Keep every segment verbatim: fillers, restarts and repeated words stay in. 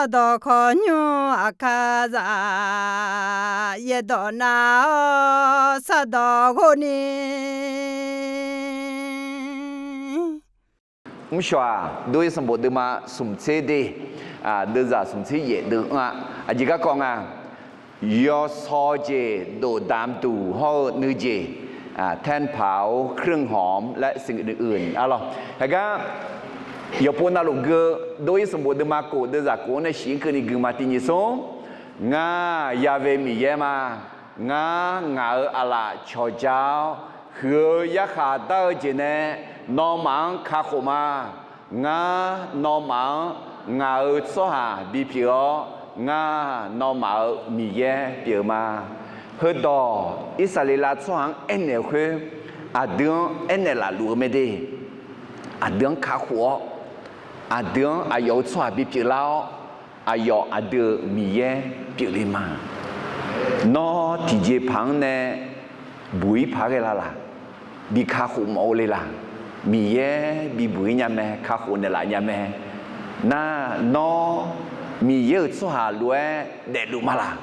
Sardawq khawqnymr aqkar zaq, yaerdawq nav-awr sardawq ghov ni. Mrshawq-aq, Dov-ir sanqbof deuvma smq tser de, deuvzaq smq tser yaef deuv-anr-a, aqjeq garkawv nga, yawsaw jeq dofdamq duq hawr-eu nuijeq, แท่นเผาเครื่องหอม laer siqnuiq-eu arlawq. Heugar yawqpov navluf gui-eu Dov-ir sanqbof deuvma kof deuvzaq kof-anr nae shif-ir keuvni guima tiqnyif smr, Ngar Yahweh Miqyaer ma. Ngar ngaq-euq aqlaf cawqja-awr, huiq-eu yarkhaq dar-eu jeq nae nawmaf-anr kakhof ma. Ngar nawmaf-anr ngaq-euq tsawrhaq bipyeuf-awr, ngar nawmaf-euq Miqyaer pyeuf-eu ma. Heudawq Irsaqleqlav tsawrhaq-anr aernaeq-eu khoer, aqdui-anr aernaeq laf luf-eu mae de. Aqdui-anr kakhof-awr, aqdui-anr aqyawf-euq tsawrhaq bipyeuf lar-awr, aqyawf aqdui-euq Miqyaer pyeufle ma. Nawr tiqjeqpaq-anr nae buq-ir paq-aer ghae la laq? Bi kakhof mawf-eu le laq? Miqyaer bibuq-ir nya mae, kakhof naeqlaf nya mae. Nar, nawr Miqyaer-euq tsawrhaq lof-aer daefluf ma laq?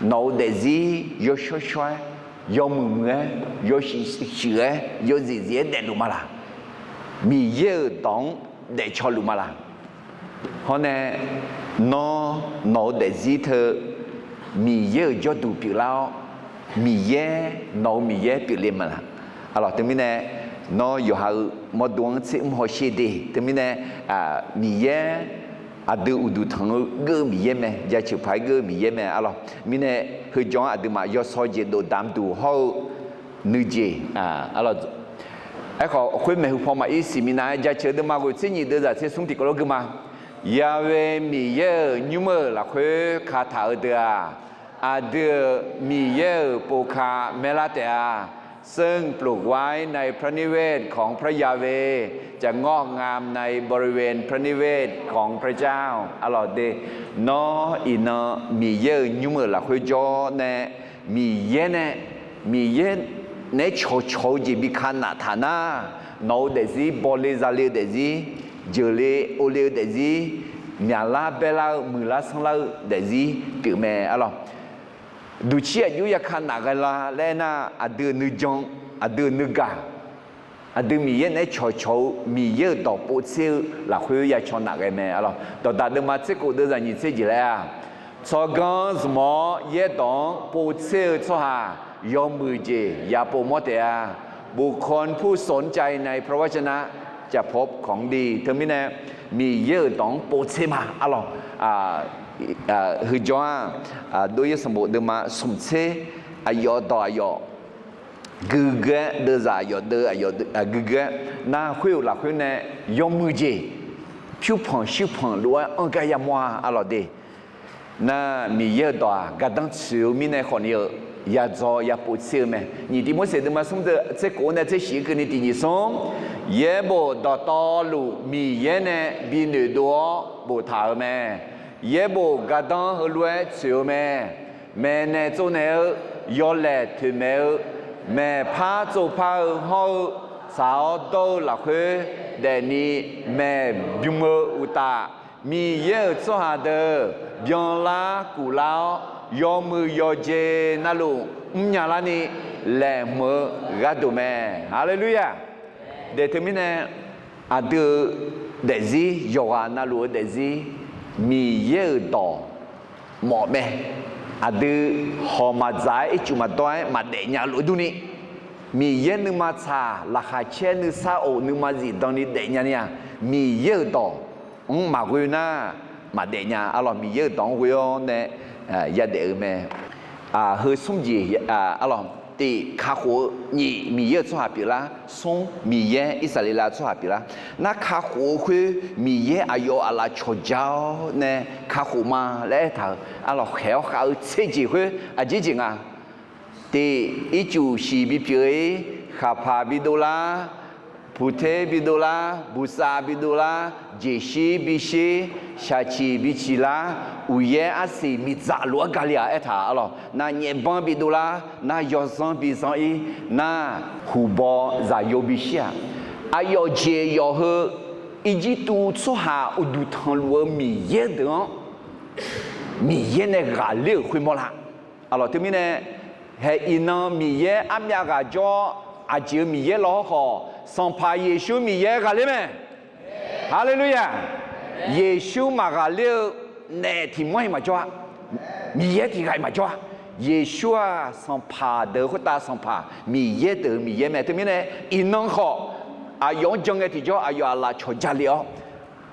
Nawq-euq daefzir yawshawr shawr-aer, yawmuiq muiq-aer, yawshuif shuif-aer, yawzif zif-aer daefluf ma laq? Miqyaer-euq dawq-anr daefcaw luf ma laq? Hawr nae, nawr nawq-eu daefzir teu Miqyaer-euq jawrduq pyeuflar-awr, Miqyaer nawq-eu Miqyaer pyeufle ma laq? Arlawq, teumirnae nawr yawqha-euq mawrdo-anr tser mr hawsher de. Teumirnae Miqyaer aqdui uqduq tanq-eu geur-eu Miqyaer mae, jaceuq paq-aer geur-eu Miqyaer mae arlawq. Mirnae heujawr-anr aqduimaf yawsaw jeq dofdamq duq hawr-eu nuijeq, arlawq. Aerkhawf khoer maeqhu paw maqir siqminav-aer jaceuq deuvma ghoeq tser nyiq deuvzaq tser smr tiqkawv lof gui ma. Yahweh Miqyaer-euq nymr-euq lafkhoer kataq-eu deuq-aq, aqdui-euq Miqyaer-euq povka maerlar taef-a. ซึ่งปลูกไว้ในพระนิเวศของพระยาเวห์ จะงอกงามในบริเวณพระนิเวศของพระเจ้า arlawq de. Nawr iqnan Miqyaer-euq nymr-euq lafkhoer jawr nae, Miqyaer nae, Miqyaer naeq-aer cawqcawq-eu jeq bi ka naf taq nar, nawq-eu daefzir bawle zale-eu daefzir, jeuqle ovle-eu daefzir, myaqlar baerlar-eu muiqlar sanrlar-eu daefzir pyeufmae arlawq. Duqcir aqjox yaka naf ghae la laer aernar, aqdui-euq nuijan, aqdui-euq nuigaq, aqdui Miqyaer naeq-aer cawqcawq-eu Miqyaer-euq dawq povtser-eu lafkhoer ya caw naf ghae mae arlawq. Dawqdaq deuvma tser kof deuvzaq nyiq tser jeq laer-aq, tsawrganr zmq-awr yaerdawq-anr povtser-eu tsawrhaq yawmuiq jeq ya povmawr taef-a. บุคคลผู้สนใจในพระวจนะจะพบของดี Teumirnae Miqyaer-euq dawq-anr povtser ma arlawq. Heujawr-aq, Dov-ir sanqbof deuvma smq tser, aqyawf dawq aqyawf guigui-aer deuvzaq aqyawf deuv aqyawf guigui-aer nar, khoer-euq lafkhoer nae yawmuiq jeq pyurpanq shuirpanq lof-aer anr gar yamawr-a arlawq de. Nar, Miqyaer-euq dawq-aq gardanr tsoeq-eu mirnae khawfni-eu yadzaw ya povtser-eu mae. Nyiq Tiqmorseq deuvma smr deuv tser kof-anr nae tser shif-ir keuvni tiqnyiq smr, yaerbof dawqtawvluf Miqyaer nae bi noeqdov-awr boftaq-euq mae. Yaerbof gardanr heulof-aer tsoeq-eu mae. Maeqnaeq tsovnaeq-eu, yawlaeq toeqmaeq-eu, maeqpar tsovpar-eu hawr-eu, tsaq-awr dawr-eu lafkhoer daefni maeqbym-eu uqtaf, Miqyaer-euq tsawrhaq deuq byanlar kuflar-awr, yawmuiq yawqjeq navluf mrnya larni laeqhmq-eu gharduq mae. Haleluya! Daeq teumirnae, aqdui-euq daefzir, yawqghaq navluf-eu daefzir, Miqyaer-euq dawq mawf mae. Aqdui hawq maqdzaq-aer ircuf maqdawr-aer maqdaef nya-eu lof durni, Miqyaer nuima tsaq, laqkhaq caer nuisar of nuima zifdan ni daefnya ni-aq, Miqyaer-euq dawq-anr maqghoe nar, maqdaef nya arlawq. Miqyaer-euq dawq-anr ghoe-awr nae yadaef-eu mae. Heu smr jeq arlawq, tiq kakhof-eu, nyiq Miqyaer-euq tsawrhaq pyeuflar, smr Miqyaer Irsaqleqlav tsawrhaq pyeuflar. Nar kakhof-eu khoer Miqyaer aqyawf aqlaf cawqja-awr nae kakhof ma laer aertaq-euq arlawq, khaeq-awr khav-eu tser jeq khoer aqjeq jeq nga. Tiq, ircuf shiq bipyeuf-ir, khaqpaq bidov lar, puqter bidov lar, buqsav bidov lar, jeqshir bishir, shaqciq biciq lar, uqyaer arsiq miqdzaq lof-aer gale-aq aertaq arlawq. Nar nyaefbanr bidov lar, nar yawzanr bizanr-ir, nar huqbaw zaqyo bishir-aq, aqyawf jeq yawf heu Irjirtuv tsawrhaq uqduq tanqluf-eu Miqyaer deuq-anr Miqyaer nae ghaqler-euq khoermawr la. Aqlawq teumirnae, haeq iqnan Miqyaer armyav ghaq jawr, aqjeq-eu Miqyaer law hawrkhawf, Sanqpaq Yeqsur Miqyaer ghaqler mae. Haleluya! Yeqsur maqghaqler-eu naef tiq mawr-iq maqjawr-a. Miqyaer tiq ghaq-iq maqjawr-a. Yeqsur-aq sanqpaq deuq-eu khoertav Sanqpaq, Miqyaer deuq-eu Miqyaer mae. Teumirnae iqnan khawf, aqyawf-anr jan ngae tiqjawr aqyawf aqlaf cawq ja lef-awr,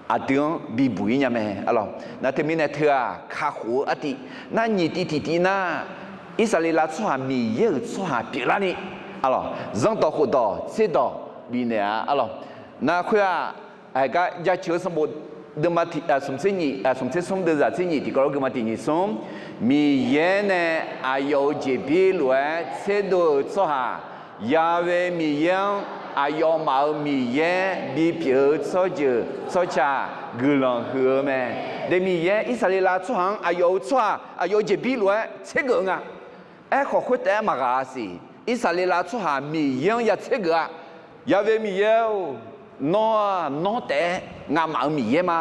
aqdui-anr bibuq-ir nya mae. Aqlawq nar teumirnae teu-aq kakhof-eu artiv nar nyiq tiv tiqtiv nar, Irsaqleqlav tsawrhaq Miqyaer-euq tsawrhaq pyeuflarni, aqlawq zanrdawq khofdawq tserdawq bifnaeq-a. Aqlawq nar khoer-aq, aqgar jaceuq-eu sanqbof deuvma smq tser nyiq, smq tser smr deuvzaq tser nyiq tiqkawv lof geufma tiq nyiq smr, Miqyaer nae aqyawf-euq jeqbir lof-aer tserdov-euq tsawrhaq, Ya'we Miqyaer-anr aqyawfmaf-euq Miqyaer bipyeuf-eu tsawrjeuq tsawrca guiqlanq huiq-eu mae. De Miqyaer Irsaqleqlav tsawrhaq-anr aqyawf-euq tsawrhaq aqyawf-euq jeqbir lof-aer tsergeuf-eu nga. Aerkhawf khoertaef-aer maqghaq siq. Irsaqleqlav tsawrhaq Miqyaer-anr ya tsergeuf-a. Ya'we Miqyaer-or, nawr-aq nawr taef-aer ngamaf-euq Miqyaer ma.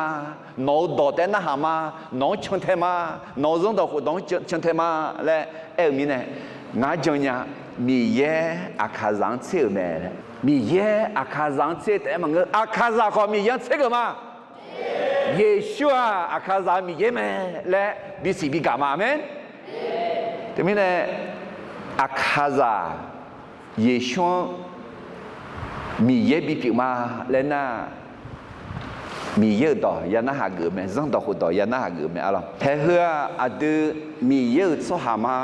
Nawq-euq dawq taef-aer narhaq ma. Nawq-anr cantae ma. Nawq-euq zanrdawq khofdawq-anr cantae ma laer aer-eu mirnae, ngar jan nya. Miqyaer Aqkaqzaq-anr tser-euq mae. Miqyaer Aqkaqzaq-anr tser taef-aer maqngeur. Aqkaqzaq khawf Miqyaer-anr tsergeuf ma. Yeqsur-aq Aqkaqzaq-eu Miqyaer mae laer bisiq bigaq ma. Aqmeq. Teumirnae Aqkaqzaq Yeqsur-anr Miqyaer bipyeuf ma laer nar, Miqyaer-euq dawq ya narhaq geuf mae. Zanrdawq khofdawq ya narhaq geuf mae. Aqlawq haeq heu-aq aqdui Miqyaer-euq tsawrhaq ma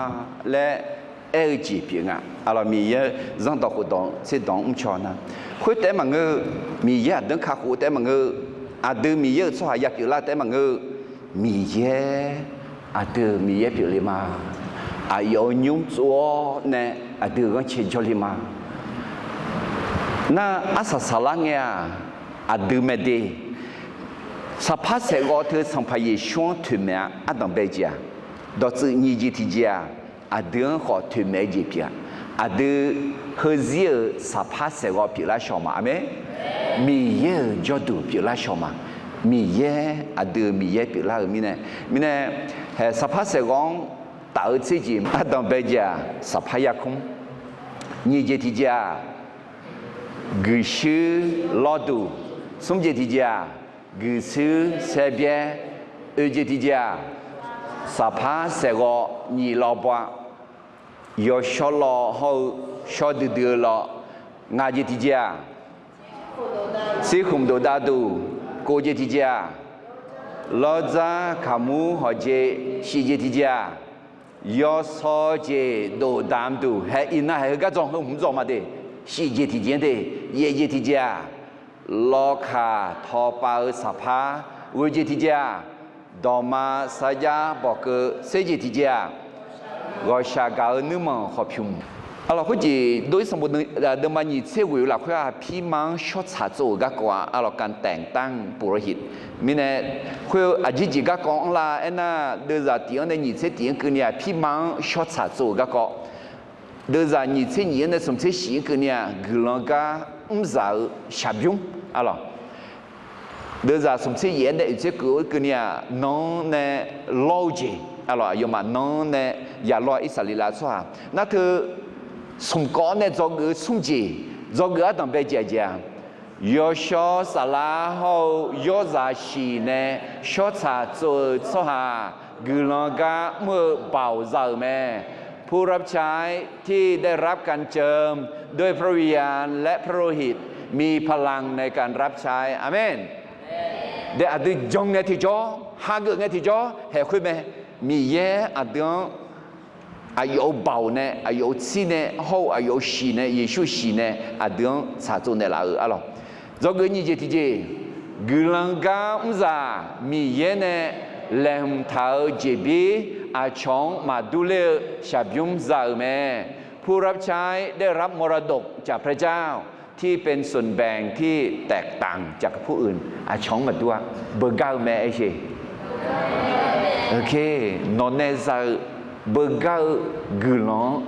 laer aer-eu jeq pyeuf nga. Aqlawq Miqyaer zanrdawq khofdawq tserdawq-anr mrcaw nar, khoertaef-aer maqngeur. Miqyaer aqdui-anr kakhof-eu taef-aer maqngeur. Aqdui Miqyaer-euq tsawrhaq ya pyeuflar taef-aer maqngeur. Miqyaer, aqdui-euq Miqyaer pyeufle ma. Aqyawf-euq nymr tsov-awr nae aqdui-euq ghanrcae jawrle ma. Nar arsaq saqlar ngae-aq, aqdui mae de. Saqpar saeqghawv teu Sanqpaq Yeqsur-anr toeqmaeq-a. Ardanq bae jeq-aq, dawqtsuif nyiq jeq tiqjeq-aq, aqdui-anr khawf toeqmaeq-eu jeq pyeuf-a. Aqdui heuzir-euq saqpar saeqghawv pyeuflar shawq ma. Aqmeq. Miqyaer-euq jawrduq pyeuflar shawq ma. Miqyaer, aqdui-euq Miqyaer pyeuflar-euq mirnae, mirnae, haeq saqpar saeqghawv-anr taf-eu tser jeq, ardanq bae jeq-aq, saqpar yarkmr. Nyiq jeq tiqjeq-aq, guiqshuir lawrduq. Smr jeq tiqjeq-aq, guiqshuir saerbyaer. Oeq jeq tiqjeq-aq, saqpar saeqghawv nyiq lawv baw-a. Yawshawr lawv hawr-eu shawr duidui-eu lawv. Ngaq jeq tiqjeq-aq, tsirkhmq dofdav duq. Kof jeq tiqjeq-aq, lawrdzar kaqmur hawq jeq. Shif jeq tiqjeq-aq, yawsaw jeq dofdamq duq. Haeq iqnan haeq heugar dzawq heu hmq dzawq ma de. Shif jeq tiqjeq-anr de. Yaef jeq tiqjeq-aq, lawvkaq tawqpav-eu saqpar. Ghoeq jeq tiqjeq-aq, dawqma sarjax bawqkeuv. Ser jeq tiqjeq-aq, ghawqshaq gaq-eu nuirmanq khawqpymq. Aqlawq khoerjeq dov-ir sanqbof deuvma nyiq tser ghoeq-eu lafkhoer-aq, pirma-anr shawrtsaq tsov-euq garkawv-aq, aqlawq การแต่งตั้ง ปุโรหิต mirnae, khoer-eu aqjeq jeq garkawv anrlar aernar, deuvzaq tiq-anr nae nyiq tser tiq-anr keuvni-aq, pirma-anr shawrtsaq tsov-euq garkawv. Deuvzaq nyiq tser nyiq-anr nae smq tser shif-anr keuvni-aq, guiqlanq gar mrzaq-eu shaqbymr. Aqlawq, deuvzaq smq tser yaef-aer nae oeq tser keuv-anr keuvni-aq, nan-anr nae lawr-eu jeq. Aqlawq, aqyawfmaf nan-anr nae ya lawr-a. Irsaqleqlav tsawrhaq nar teu smq kawv-anr nae dzawgeuf-eu smr jeq, dzawgeuf ardanq bae jeq aqjeq-aq, yawshawr saflar hawr-eu yawrzaq shiq nae shawrtsaq tsov-eu tsawrhaq guiqlanq gar mr-eu baoq za-euq mae. ผู้รับใช้ที่ได้รับการเจิมด้วยพระวิญญาณและพระโลหิต มีพลังในการรับใช้ Aqmeq. Dae aqdui jan ngae tiqjawr, hageuf ngae tiqjawr, haeq khoer mae. Miqyaer aqdui-anr aqyawf-euq baoq nae, aqyawf-euq tsir nae hawr-eu aqyawf-euq shiq nae, Yeqsur shiq nae aqdui-anr tsaqtsov naeqlaf-euq aqlawq. Dzawgeuf nyiq jeq tiqjeq, guiqlanq gar mrzaq Miqyaer nae laeqhmq taq-eu jeqbir aqcawq-anr maqdur ler-eu shaqbymr za-euq mae. ผู้รับใช้ได้รับมรดกจากพระเจ้าที่เป็นส่วนแบ่งที่แตกต่างจากคนอื่น Aqcawq-anr maqdur-a. Beugar-eu mae aer-eu. Nawq nae za-eu beugar-eu guiqlanq-anr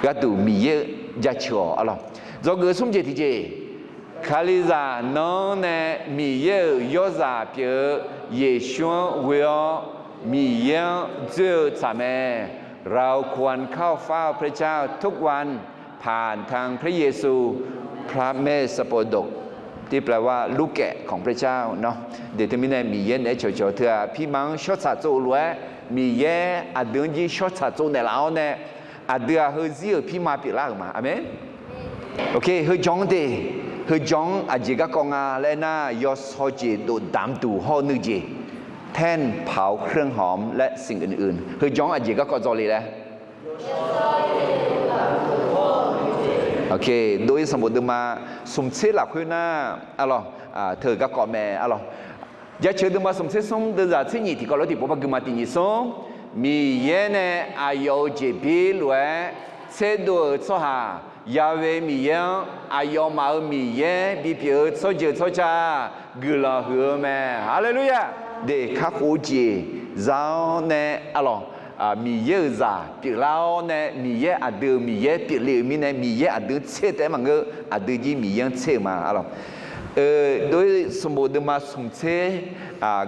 gharduq Miqyaer-eu jaceuq-awq aqlawq. Dzawgeuf smr jeq tiqjeq, Kalizaq nanr nae Miqyaer-euq yawrzaq pyeuf-eu Yeqsur-anr ghoe-awr, Miqyaer-anr dzoer-eu tsaq mae. เราควรเข้าเฝ้าพระเจ้าทุกวัน ผ่านทางพระเยซู พระเมสสโปดก ที่แปลว่าลูกแกะของพระเจ้าเนาะ เดี๋ยว teumirnae Miqyaer naeq-aer cawqcawq teu-aq, pirma-anr shawrtsaq tsov-eu lof-aer, Miqyaer aqdui-anr jir shawrtsaq tsov naeqlaf-awr nae, aqdui-aq heuzir-euq pirma pyeuflar-euq ma. Aqmeq. Ok, heujanq-anr de, heujanq-anr aqjeq garkawv nga laer nar, yawsaw jeq dovdamq duq hawr-eu nuijeq, แท่นเผาเครื่องหอมและสิ่งอื่นๆ heujanq-anr aqjeq garkawv dzawle laer. Ok, dov-ir sanqbof deuvma smqtser lafkhoer nar, arlawq, teu-euq garkawv mae, arlawq. Jaceuq deuvma smqtser smr deuvzaq tser nyif tiqkawv lof tiqpov par gui ma. Tiq nyif smr, Miqyaer nae aqyawf-euq jeqbir lof-aer tserdov-euq tsawrhaq Yahweh Miqyaer-anr, aqyawfmaf-euq Miqyaer bipyeuf-eu tsawrjeuq tsawrca guiqlanq huiq-eu mae. Haleluya! Deq kakhof-eu jeq za-awr nae, arlawq, Miqyaer-euq zaq pyeuflar-awr nae, Miqyaer aqdui-euq Miqyaer pyeufle-euq mirnae, Miqyaer aqdui-anr tser taef-aer maqngeur, aqdui jir Miqyaer-anr tser-euq ma, arlawq. Dov-ir sanqbof deuvma smqtser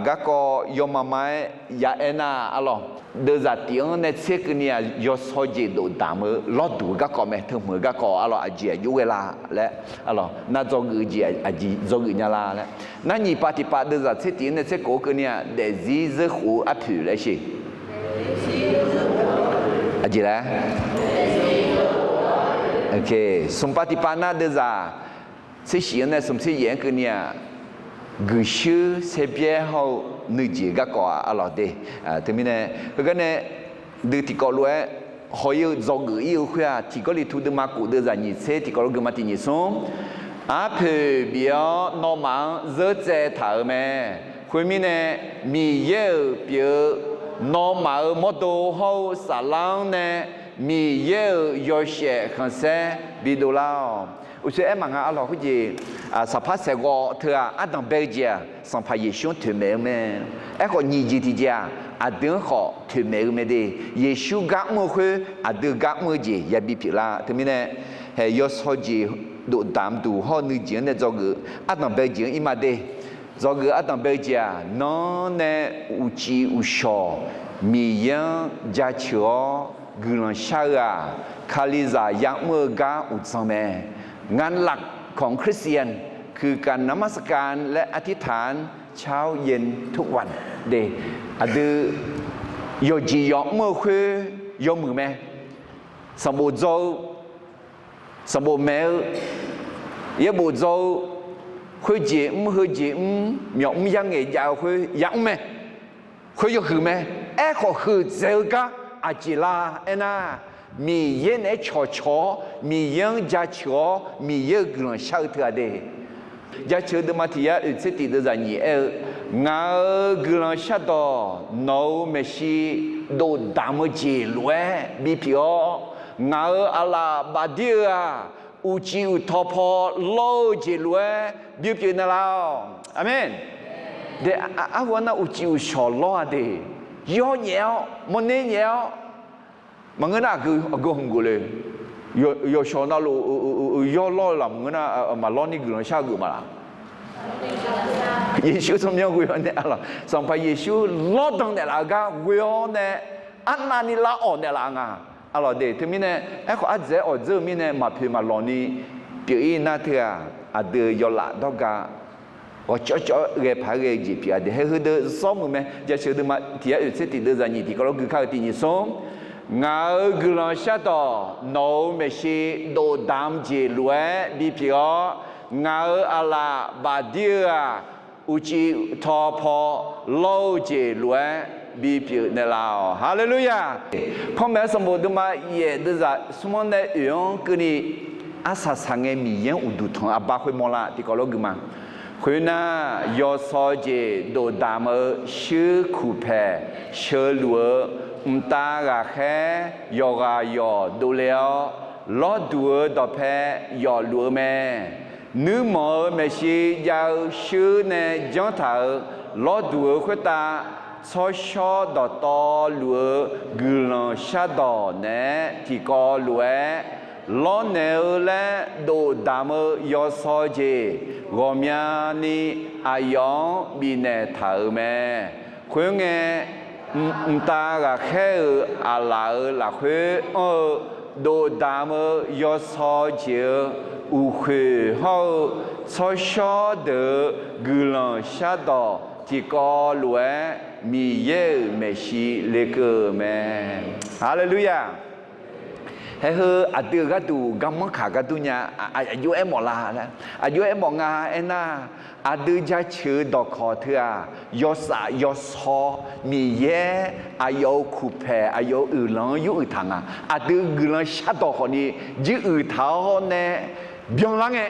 garkawv yawma ma-aer ya aer nar, arlawq, deuvzaq tif-anr nae tser keuvni-aq, yawsaw jeq dovdamq-eu lawrduq-eu garkawv mae. Teuhmq-eu garkawv, arlawq, aqjeq aqjox ghae la laer, arlawq, nar dzawgeuf-eu jeq aqjeq dzawgeuf nya la laer. Nar nyiq pav tiq pav deuvzaq tser tif-anr nae tser kof-eu keuvni-aq, daefzir zeurkhof-eu arpoeq laer sheq. Aqjeq laer. Ok, smq pav tiq pav nar deuvzaq tser shif-anr nae smq tser yaef-anr keuvni-aq, guiqshuir saerbyaer hawr-eu nuijeq garkawv-aq, arlawq de. Teumirnae heugar nae dui tiqkawv lof-aer haw-ir-eu dzawgeuf-ir-eu khoer-aq, Tiq Gawrliqtu deuvma kof deuvzaq nyiq tser tiqkawv lof gui ma. Tiq nyif smr, arpoeq bif-awr nawmaf-anr zeur tsaev taq-euq mae. Khoermirnae, Miqyaer-euq pyeuf-eu nawmaf-euq mawrdo hawr-eu saflar-anr nae Miqyaer-euq yawshaef khanqsaer bidov lar-awq. Uqshoe aer maqnga, arlawq, khoerjeq saqpar saeqghawv teu-aq, ardanq bae-eu jeq-aq, Sanqpaq Yeqsur-anr toeqmaeq-eu mae. Aerkhawf, nyiq jeq tiqjeq-aq, aqdui-anr khawf toeqmaeq-eu mae de. Yeqsur gar mr-eu khoer, aqdui gar mr-eu jeq yabi pyeuflar. Teumirnae, haeq yawsaw jeq dovdamq duq hawr-eu nuijeq-anr nae dzawgeuf ardanq bae-eu jeq-anr ir ma de. Dzawgeuf ardanq bae-eu jeq-aq, nanr nae uqcif uqshawq Miqyaer-anr jaceuq-awr guiqlanq shar-eu-aq, Kalizaq ya'mr-eu gar uqdzan mae. งานหลักของคริสเตียน คือการนมัสการและอธิษฐานเช้าเย็นทุกวัน de. Aqdui yawqjeq yawmr-eu khoer yawmuiq mae. Sanqbof dzaw-eu, sanqbof maeq-eu, yaerbof dzaw-eu, khoerjeq mr heujeq mr, myawq mr yar ngaeq jav-eu khoer yamr mae. Khoer yawhuiq mae. Aerkhawf, huiqdzaeq-eu gar aqjeq la aernar, Miqyaer naeq-aer cawqcawq-awr, Miqyaer-anr jaceuq-awr, Miqyaer-euq guiqlanq shar-eu teu-aq de. Jaceuq deuvma tiq yar oeq tser tif deuvzaq nyiq aer-eu, Ngaq-euq guiqlanq shardawq nawq-euq maeqshi dovdamq-eu jeq lof-aer bipyeuf-awr, ngaq-euq aqlaf bafdir-eu-aq, uqcif uqtaw paw lawr-eu jeq lof-aer bipyeuf naeqlaf-awq. Aqmeq. De, arhu arnav uqcif uqshawq lawr-a de. Yawnyaef-awr, mawrner nyaef-awr, maqngeur nar aqgeu hmq geuf le. Yawqshawq navluf yawr lawr-eu laf maqngeur nar, maqlawr ni guiqlanq shar-eu geuf ma laf. Yeqsur tsawrmyanr ghoe-awr nae, arlawq, Sanqpaq Yeqsur lawrdan naeqlaf-eu gar ghoe-awr nae, arnavni lavawq naeqlaf nga. Arlawq de, teumirnae, aerkhawf ardzaeq-aer awqdzeur-eu mirnae maqpoeq maqlawq ni pyeuf-ir nar teu-aq, aqdui yawlaf dawrga ghawqcawv cawv-aer ghae paq-aer ghae-eu jeq pyeuf-a de. Haer heudeuq zawr muiq mae. Jaceuq deuvma tiq yar oeq tser tif deuvzaq nyiq tiqkawv lof gui kar-eu tiq nyif smr, Ngaq-euq guiqlanq shardawq nawq-euq maeqshi dovdamq jeq lof-aer bipyeuf-awr, ngaq-euq aqlaf bafdir-eu-aq, uqcif taw paw lawr-eu jeq lof-aer bipyeuf naeqlaf-awq. Haleluya! Panmaeq-eu sanqbof deuvma yaef deuvzaq smr-anr nae oeq-anr keuvni, arsaq saq ngae Miqyaer-anr uqduq tanq-eu arbar khoermawr lar tiqkawv lof gui ma. Khoernar, yawshawr jeq dovdamq-eu shuir kuqpaeq sheuluf-eu mqtav ghaqkhaer yawqghaq yawq dovle-awr, lawrduq-eu dawqpae yawfluf-eu mae. Nuirmanq-euq maeqshi jav-eu shuir nae janr taq-euq lawrduq-eu khoertav, tsawrshawr dawqtawvluf-eu guiqlanq shardawq naeq-aer tiqkawv lof-aer lawrnaeq-eu laer dofdamq-eu yawsaw jeq ghawqmyani aqyawf-anr bifnaeq taq-euq mae. Khoerngae, mqtav ghaqkhaer-euq aqlaf-euq lafkhoer anr-eu dofdamq-eu yawsaw jeq-eu uqkhoeq hawr-eu tsawrshawr deuq-euq guiqlanq shardawq tiqkawv lof-aer Miqyaer-euq maeqshi lekeuv-euq mae. Haleluya! Haeheu aqdui-euq gharduq garmanr kaq gar durnya, aqjox aermawf la laer, aqjox aermawf nga aernar, aqdui jaceuq-eu dawqkawq teu-aq, yawsaf yawsaw Miqyaer aqyawf-euq kuqpaeq aqyawf-euq uiqlanq-anr yur uiq taq nga. Aqdui guiqlanq shardawq khawfni jir uiq taq-awr nae byanlar ngae,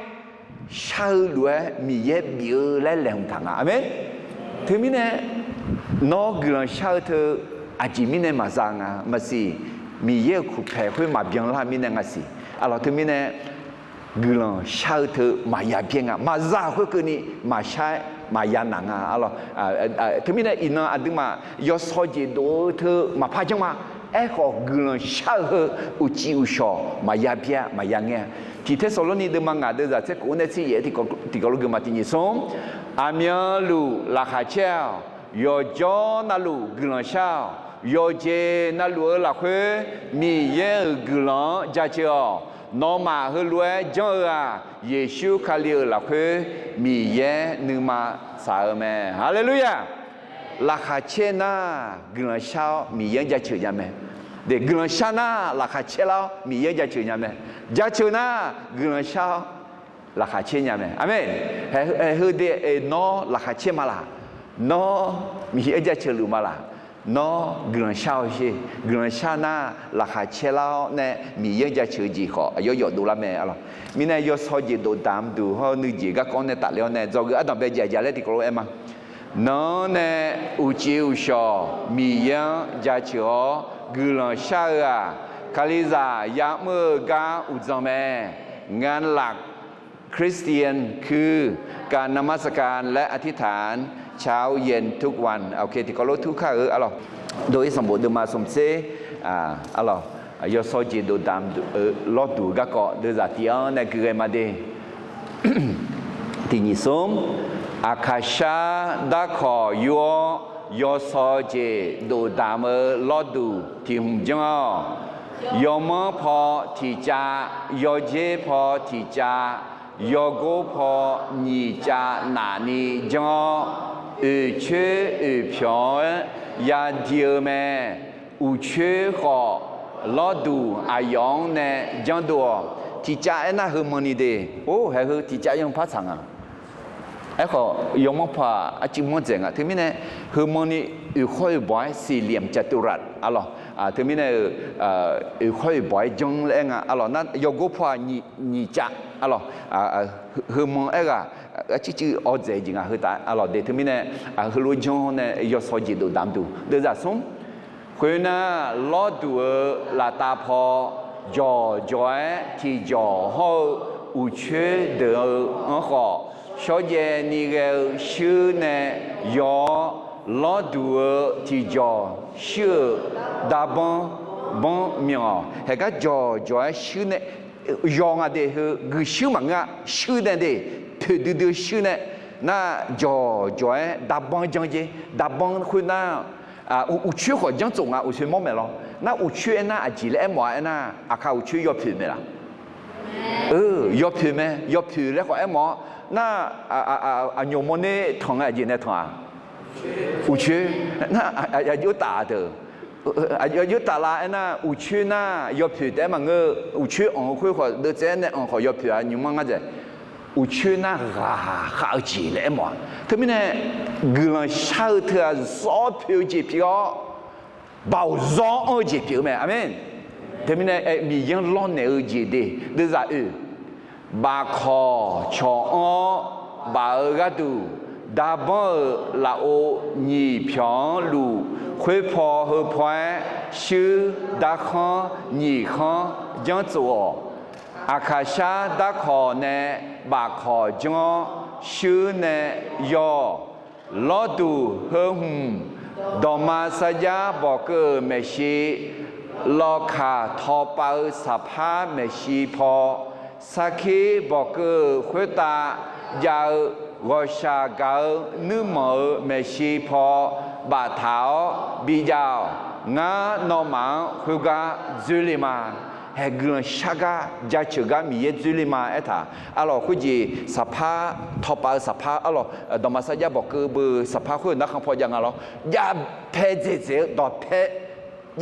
shar-eu lof-aer Miqyaer bif-eu laer laeqhmq taq nga. Aqmeq. Teumirnae nawr guiqlanq shar-eu teu aqjeq mirnae maqza nga maqsiq. Miqyaer-euq kuqpaeq khoer maqbyan lar mirnae nga siq. Arlawq, teumirnae guiqlanq shar-eu teu maqya byaer nga. Maqza khoerkeuvni maqshar-aer maqya naq nga. Arlawq, teumirnae iqnan aqduimaf yawsaw jeq dof-eu teu maqpar janr ma. Aerkhawf guiqlanq shar-eu heu uqcif uqshawq maqya byaer maqya ngaer-a. Tiq Tersaqlorni deuvma ngaq deuvzaq tser kof-anr nae tser yaef-aer tiqkawv lof geufma tiq nyiq smr, aqmyanluf laqkhaq caer-awq. Yawqjawr navluf guiqlanq shar-awq. Yawqjeq navluf-eu lafkhoer Miqyaer-euq guiqlanq-anr jaceuq-awq. Nawmaf heulof-aer janr-eu-aq, Yeqsur Kali-euq lafkhoer Miqyaer nuima tsaq-eu mae. Haleluya! Laqkhaq caer nar guiqlanq shar-awr Miqyaer-anr jaceuq nya mae. Guiqlanq shar nar laqkhaq caer lar-awr Miqyaer-anr jaceuq nya mae. Jaceuq nar guiqlanq shar-awr laqkhaq caer nya mae. Aqmeq. Haeheu de nawr laqkhaq caer ma laq? Nawr Miqyaer-anr jaceuq luf ma laq? Nawr guiqlanq shar-awq sher. Guiqlanq shar nar laqkhaq caer lar-awr nae Miqyaer-anr jaceuq-eu jeq khawf aqyawf yawf dovlar mae. Arlawq, mirnae yawsaw jeq dofdamq duq hawr-eu nuijeq garkawv-anr nae tafler-awr nae dzawgeuf ardanqbae jaqjaq laer tiqkawv lof-aer ma. Nawr nae uqcif uqshawq Miqyaer-anr jaceuq-awr guiqlanq shar-eu-aq, Kalizaq ya'mr-eu gar uqdzan mae. Ngalaf คริสเตียนคือการนมัสการ และอธิษฐานเช้าเย็นทุกวัน Tiqkawv lof tur kar-eu arlawq, Dov-ir sanqbof deuvma smq tser, arlawq, yawsaw jeq dofdamq lawrduq-eu garkawv deuvzaq tiq-anr nae guighae ma de. Tiq nyiq smr, aqkaqshar darkawq yur-awr yawsaw jeq dofdamq-eu lawrduq tiq hmq janr-awq. Yawmanr paw tiq cav, yawjer paw tiq cav, yawgor paw nyiq cav nafni janr-awr, oeqcoer oeqpyawq-aer yadi-eu mae. Uqcoer khawf, lawrduq aqyawf-anr nae janrdov-awq. Tiq cav aernar heumanni de. Or, haeq heu tiq cav yanr par tsaq nga. Aerkhawf yawmanr paw-aq arcuiv manr dzaeq nga. Teumirnae heumanni oeqkhawr oeqbawq-aer siqliamq caturat arlawq. Teumirnae-euq oeqkhawr oeqbawq-aer janr laer aer nga arlawq. Nar yawgor paw-aq nyiq cav arlawq. Heumanr aerghaq arcuivcuiv awr dzaeq jeq nga heu taf arlawq de. Teumirnae heulof-aer janr nae yawsaw jeq dofdamq duq deuvzaq smr. Khoernar, lawrduq-euq laftav paw jawqjawq-aer tiqjawq hawr-eu uqcoer deuq-eu anr khawf, shawrjaev ni ghae-eu shuir nae yaw-awr, lawrduq-euq tiqjawq shuir-euq darbanr banr myanq-awq. Haeq gar jawqjawq-aer shuir nae yaw nga de. Heu guiqshuir maqngeur-a. Shuir nae de, poeqdui dui-eu shuir nae. Nar jawqjawq-aer darbanr janr jer. Darbanr khoernar, uqcoer khawf janr tsof nga. Uqcoer mawr maeq lawr. Nar uqcoer aernar aqjeq laer aermawf-a aernar, aqkaq uqcoer yawpoeq maeq laf? Yawpoeq mae. Yawpoeq laer khawf aermawf-awr nar, aqnymq mawrner tanq nga aqjeq nae tanq-aq? Uqcoer. Nar aqjox taf-a deuq, aqjox taf la aernar, uqcoer nar yawpoeq taef-aer maqngeur-eu. Uqcoer anq-eu khoer khawf deuvtsaev-aer nae anq khawf yawpoeq-a nymq manr ngar dzaeq. Uqcoer nar ghaq khav-eu jeq laer aermawf-a. Teumirnae guiqlanq shar-eu teu-aq zawr poeq-eu jeq pyeuf-awr, baoq zawr anr-eu jeq pyeuf-eu mae. Aqmeq. Teumirnae Miqyaer-anr lawrnaeq-eu jeq de. Deuvzaq oeq, bafkawq cawq anr-awr baf-eu gharduq, darbanr-euq lafov nyiq pyawq-anr luf khoer paw heu paw-aer shuir darkhanr nyiq khanr janr tsof-awq. Aqkaqshar darkawq nae bafkawq janr-awr shuir nae yaw-awq. Lawrduq heu hmq dawqma sarjax bawqkeuv-euq maeqshi lawkaq tawpav-eu saqpar maeqshi paw, sarkir bawqkeuv-euq khoertav jav-eu ghawqshaq gaq-eu nuirmanq-euq maeqshi paw baftaq-awr bijav-awq. Ngar nawmaf-anr khoergar dzoerle ma. Haeq guiqlanq shar gar jaceuq gar Miqyaer dzoerle ma aertaq. Arlawq khoerjeq saqpar, tawpav-eu saqpar arlawq, dawqma sarjax bawqkeuv beu-eu saqpar khoer-euq narkhan paw jav nga lawr. Javpae dzaeqdzaeq-eu dawqpae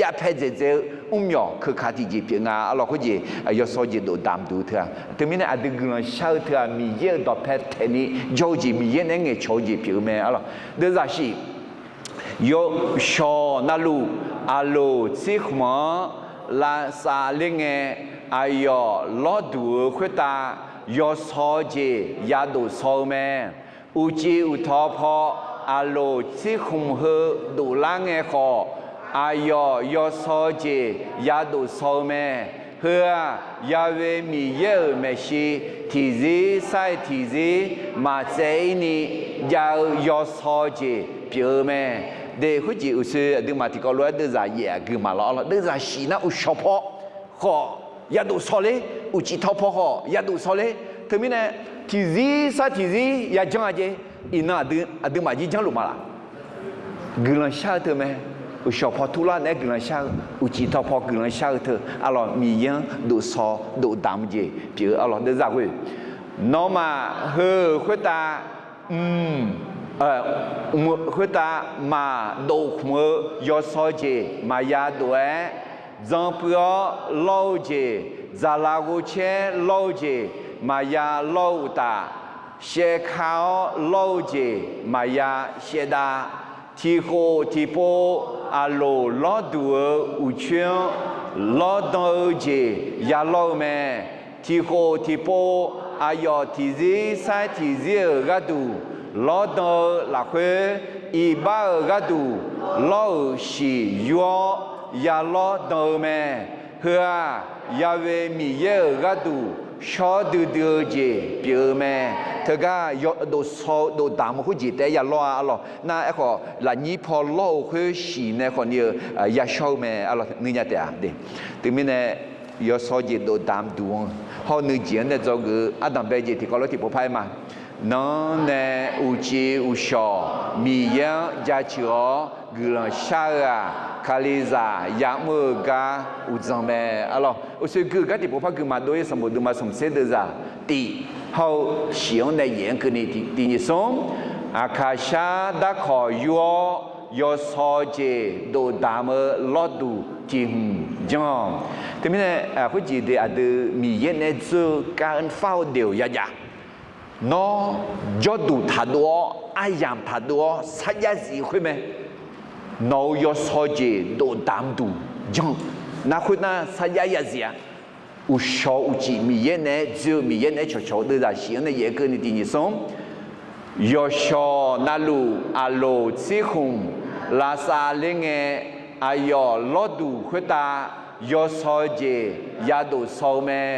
javpae dzaeqdzaeq-eu mrmyawq keuka tiqjeq pyeuf nga. Arlawq khoerjeq yawsaw jeq dofdamq duq-eu teu-aq, teumirnae aqdui guiqlanq shar-eu teu-aq, Miqyaer-euq dawqpae taeqni jawr-eu jeq, Miqyaer naeq-aer ngaeqcawq-eu jeq pyeuf-eu mae. Arlawq deuvzaq shif, yawshawq navluf aqloq tsirkhmq-anr lavsav ler ngae, aqyawf lawrduq-eu khoertav yawsaw jeq yadof saw-eu mae. Uqcif uqtawv paw aqloq tsirkhmq heu doflar ngae khawf, aqyawf yawsaw jeq yadof saw-eu mae. Heu-aq, Ya'we Miqyaer-euq maeqshi tiqzir sar-iq tiqzir maqtsaev-ir ni jav-eu yawsaw jeq pyeuf-eu mae. De khoerjeq uqshoe aqduimaf tiqkawv lof-aer deuvzaq yaef-aq gui maqlawr. Arlawq deuvzaq shif nar uqshawq paw khawf yadof saw ler, uqcif tawv paw khawf yadof saw ler. Teumirnae tiqzir sar tiqzir yajanr-a jeq, iqnan aqduimaf jir janrluf ma laf? Guiqlanq shar-eu teu mae. Uqshawq paw turlar naeq-aer guiqlanq shar-eu, uqcif tawv paw guiqlanq shar-eu teu arlawq, Miqyaer-anr dofsaw dofdamq jeq pyeuf-eu. Arlawq deuvzaq ghoe, nawmaf heu-euq khoertav mq, khoertav maqdov khmq-eu yawsaw jeq maqya dof-aer, dzanpuiv-awr lawr-eu jeq, dzaqlaf ghovcaer lawr-eu jeq maqya lawr-eu uqtaf, shaevka-awr lawr-eu jeq maqya shaevdav. Tiqkhof tiqpov aqloq lawrduq-eu uqcoer-anr lawrdan-eu jeq ya lawr-eu mae. Tiqkhof tiqpov aqyawf tiqzir sar tiqzir-euq gharduq lawrdan-eu lafkhoer, iqbax-euq gharduq lawr-euq shiq yur-awr ya lawrdan-eu mae. Heu-aq, Ya'we Miqyaer-euq gharduq shawr duidui-eu jeq pyeuf-eu mae. Teugar dofsaw-eu dofdamq-eu khoerjeq taef-aer ya lawr-a. Arlawq nar aerkhawf lafnyir paw lawr-eu khoer shiq nae khawf ni-eu yashawr-eu mae. Arlawq nuinya taef-a. Teumirnae yawsaw jeq dofdamq duq-anr hawr-eu nuijeq-anr nae dzawgeuf-eu ardanqbae jeq tiqkawv lof tiqpov par-aer ma. Nanr nae uqcif uqshawq Miqyaer-anr jaceuq-awr guiqlanq shar-eu-aq, Kalizaq ya'mr-eu gar uqdzan mae. Arlawq uqshoe gui-eu gar tiqpov par gui ma. Dov-ir sanqbof deuvma smqtser deuvzaq tif hawr-eu shif-anr nae yaef-anr keuvni tiq nyiq smr, aqkaqshar darkawq yur-awr yawsaw jeq dofdamq-eu lawrduq tiq hmq janr-awq. Teumirnae khoerjeq de aqdui Miqyaer naeq-aer dzeur-eu kar-anr far-eu deuq-awq yajav. Nawr jawrduq taqdov-awr aryamq taqdov-awr sarjax zif khoer mae. Nawq-euq yawsaw jeq dofdamq duq janr-eu nar khoernar sarjax ya zif-a. Uqshawq uqcif Miqyaer naeq-aer dzoer-eu Miqyaer naeq-aer cawqcawq-eu deuvzaq shif-anr nae yaef-aer keuvni tiq nyiq smr, yawqshawq navluf aqloq tsirkhmq lavsav ler ngae, aqyawf lawrduq khoertav yawsaw jeq yadof saw-eu mae.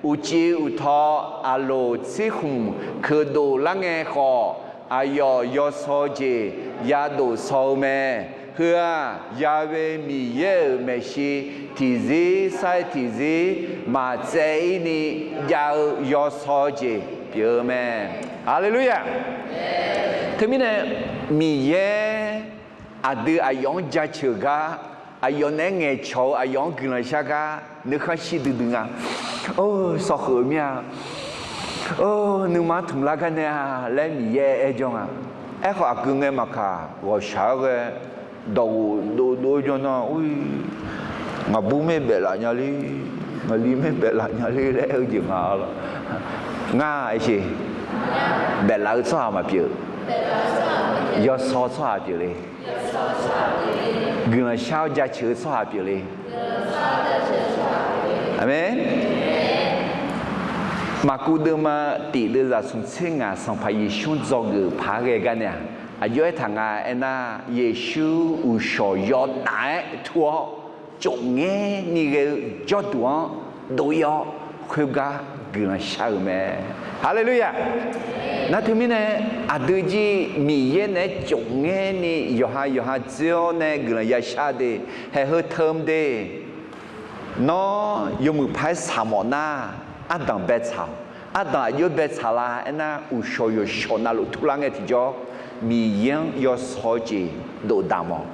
Uqcif uqtawv aqloq tsirkhmq keudov lar ngae khawf, aqyawf yawsaw jeq yadof saw-eu mae. Heu-aq, Ya'we Miqyaer-euq maeqshi tiqzir sar-iq tiqzir maqtsaev-ir ni jav-eu yawsaw jeq pyeuf-eu mae. Haleluya! Teumirnae Miqyaer aqdui aqyawf-anr jaceuq gar, aqyawf naeq-aer ngaeqcawq-eu aqyawf-anr guiqlanq shar gar nuikhanr shir duidui nga. Or, sawkhoeq mir-a. Or, nuima tmq lar gar nae-a laer Miqyaer aer jawr nga. Aerkhawf aqgeu ngae maqkaq ghawqshaq-aer ghae dawqghof dovdov-aer jawr nar, ngaqbur maer baeflaf nya ler, ngaqli maer baeflaf nya ler laer aer-eu jeq nga lawq. Ngar aersheq, baeflaf-eu tsawrhaq maqpyeuf, yawsaw tsawrhaq pyeuf le. Guiqlanq shar-awr jaceuq-eu tsawrhaq pyeuf le. Aqmeq. Maqkuv deuvma tif deuvzaq smqtser ngaq Sanqpaq Yeqsur-anr dzawgeuf paq-aer ghae gar nae-aq, aqjox-aer taq nga aernar, Yeqsur uqshawq yawdaef-aer tur-awr, tsofngaer ni ghae-eu jawrduq-anr dov-ir-awr, khoergar guiqlanq shar-euq mae. Haleluya! Nar teumirnae, aqdui jir Miqyaer naeq-aer tsofngaer ni yawqha yawqha dzoer-awr nae guiqlanq yashar de, haeq heu teumq de. Nawr yawmuiq par-aer saq mawf nar, ardanq bae tsaq-awq. Ardanq aqjox-aer bae tsaq la aernar, uqshawq yawqshawq navluf turlar ngae tiqjawr, Miqyaer-anr yawsaw jeq dofdamq-awq.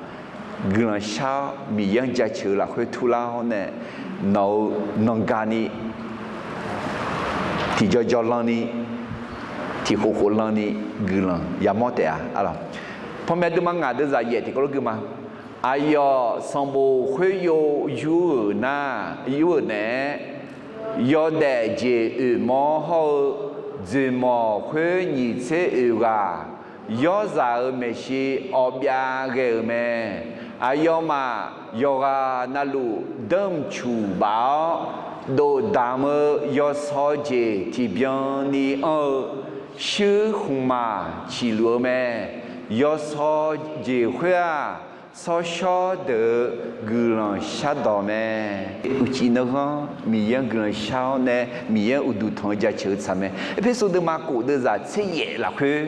Guiqlanq shar-awr Miqyaer-anr jaceuq-eu lafkhoer turlar-awr nae, nawq-euq nanqgani tiqjawr jawrlanr ni, tiqkhof khoflanr ni guiqlanq yamawr taef-a. Panmaeq duima ngaq deuvzaq yaef tiqkawv lof gui ma. Aqyawf sanqbof khoeryov yur-euq nar, yur-euq naeq-aer, yawdaef jeq oeq mawr hawr-eu, dzoeqmawq khoer nyiq tser oeq ghaq, yawrzaq-euq maeqshi awbyav ghae-euq mae. Aqyawfmaf yawqghaq navluf danrcuq baf-awr, dofdamq-eu yawsaw jeq tiqbyan ni anr-eu shuir khmqmaq ciqluf-eu mae. Yawsaw jeq khoer-aq, tsawrshawr deuq-euq guiqlanq shardawq mae. Uqcif nanghanr Miqyaer-anr guiqlanq shar-awr nae, Miqyaer-anr uqduq tanq-eu jaceuq-eu tsaq mae. Erpersu deuvma kof deuvzaq tser yaef lafkhoer,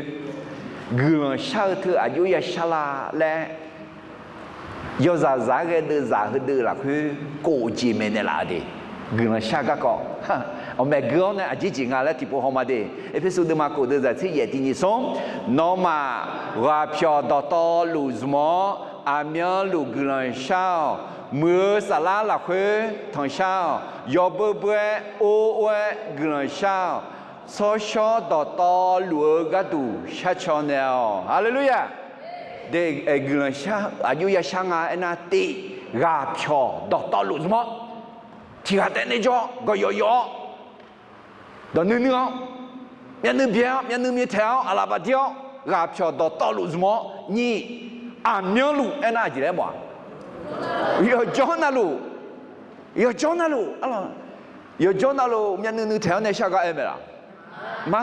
guiqlanq shar-eu teu aqjox ya shar la laer, yawzaq zaq-aer ghae deuvzaq heudeuv lafkhoer kof jeq maeqnaeq laf-eu de. Guiqlanq shar garkawv, awqmaeq gui-awr nae aqjeq jeq nga laer tiqpov haw ma de. Erpersu deuvma kof deuvzaq tser yaef tiq nyiq smr, nawmaf ghaqpyawq dawqtawvluf zmq-awr, aqmyanluf guiqlanq shar-awq. Muiq-eu saflar lafkhoer tanqshar-awq. Yawbeu beu-aer or or-aer guiqlanq shar-awq. Tsawrshawr dawqtawvluf-eu gharduq sharcaw naeq-awq. Haleluya! De, guiqlanq shar aqjox ya shar nga aernar, tiv ghaqpyawq dawqtawvluf zmq-awr, tiq ghaq taef nae jawr-awr, gawqyawf yawf-awr, dawq nuinui-awr, myavnuiv byae-awr, myavnuiv myaetaeq-awr, aqlaf bafdir-awr, ghaqpyawq dawqtawvluf zmq-awr, nyiq, aqmyanluf aernar aqjeq laer mawf-a? Yawqjawr navluf, yawqjawr navluf, yawqjawr navluf myavnuiv nuitaeq-awr nae shar gar aer mae laf? Ma,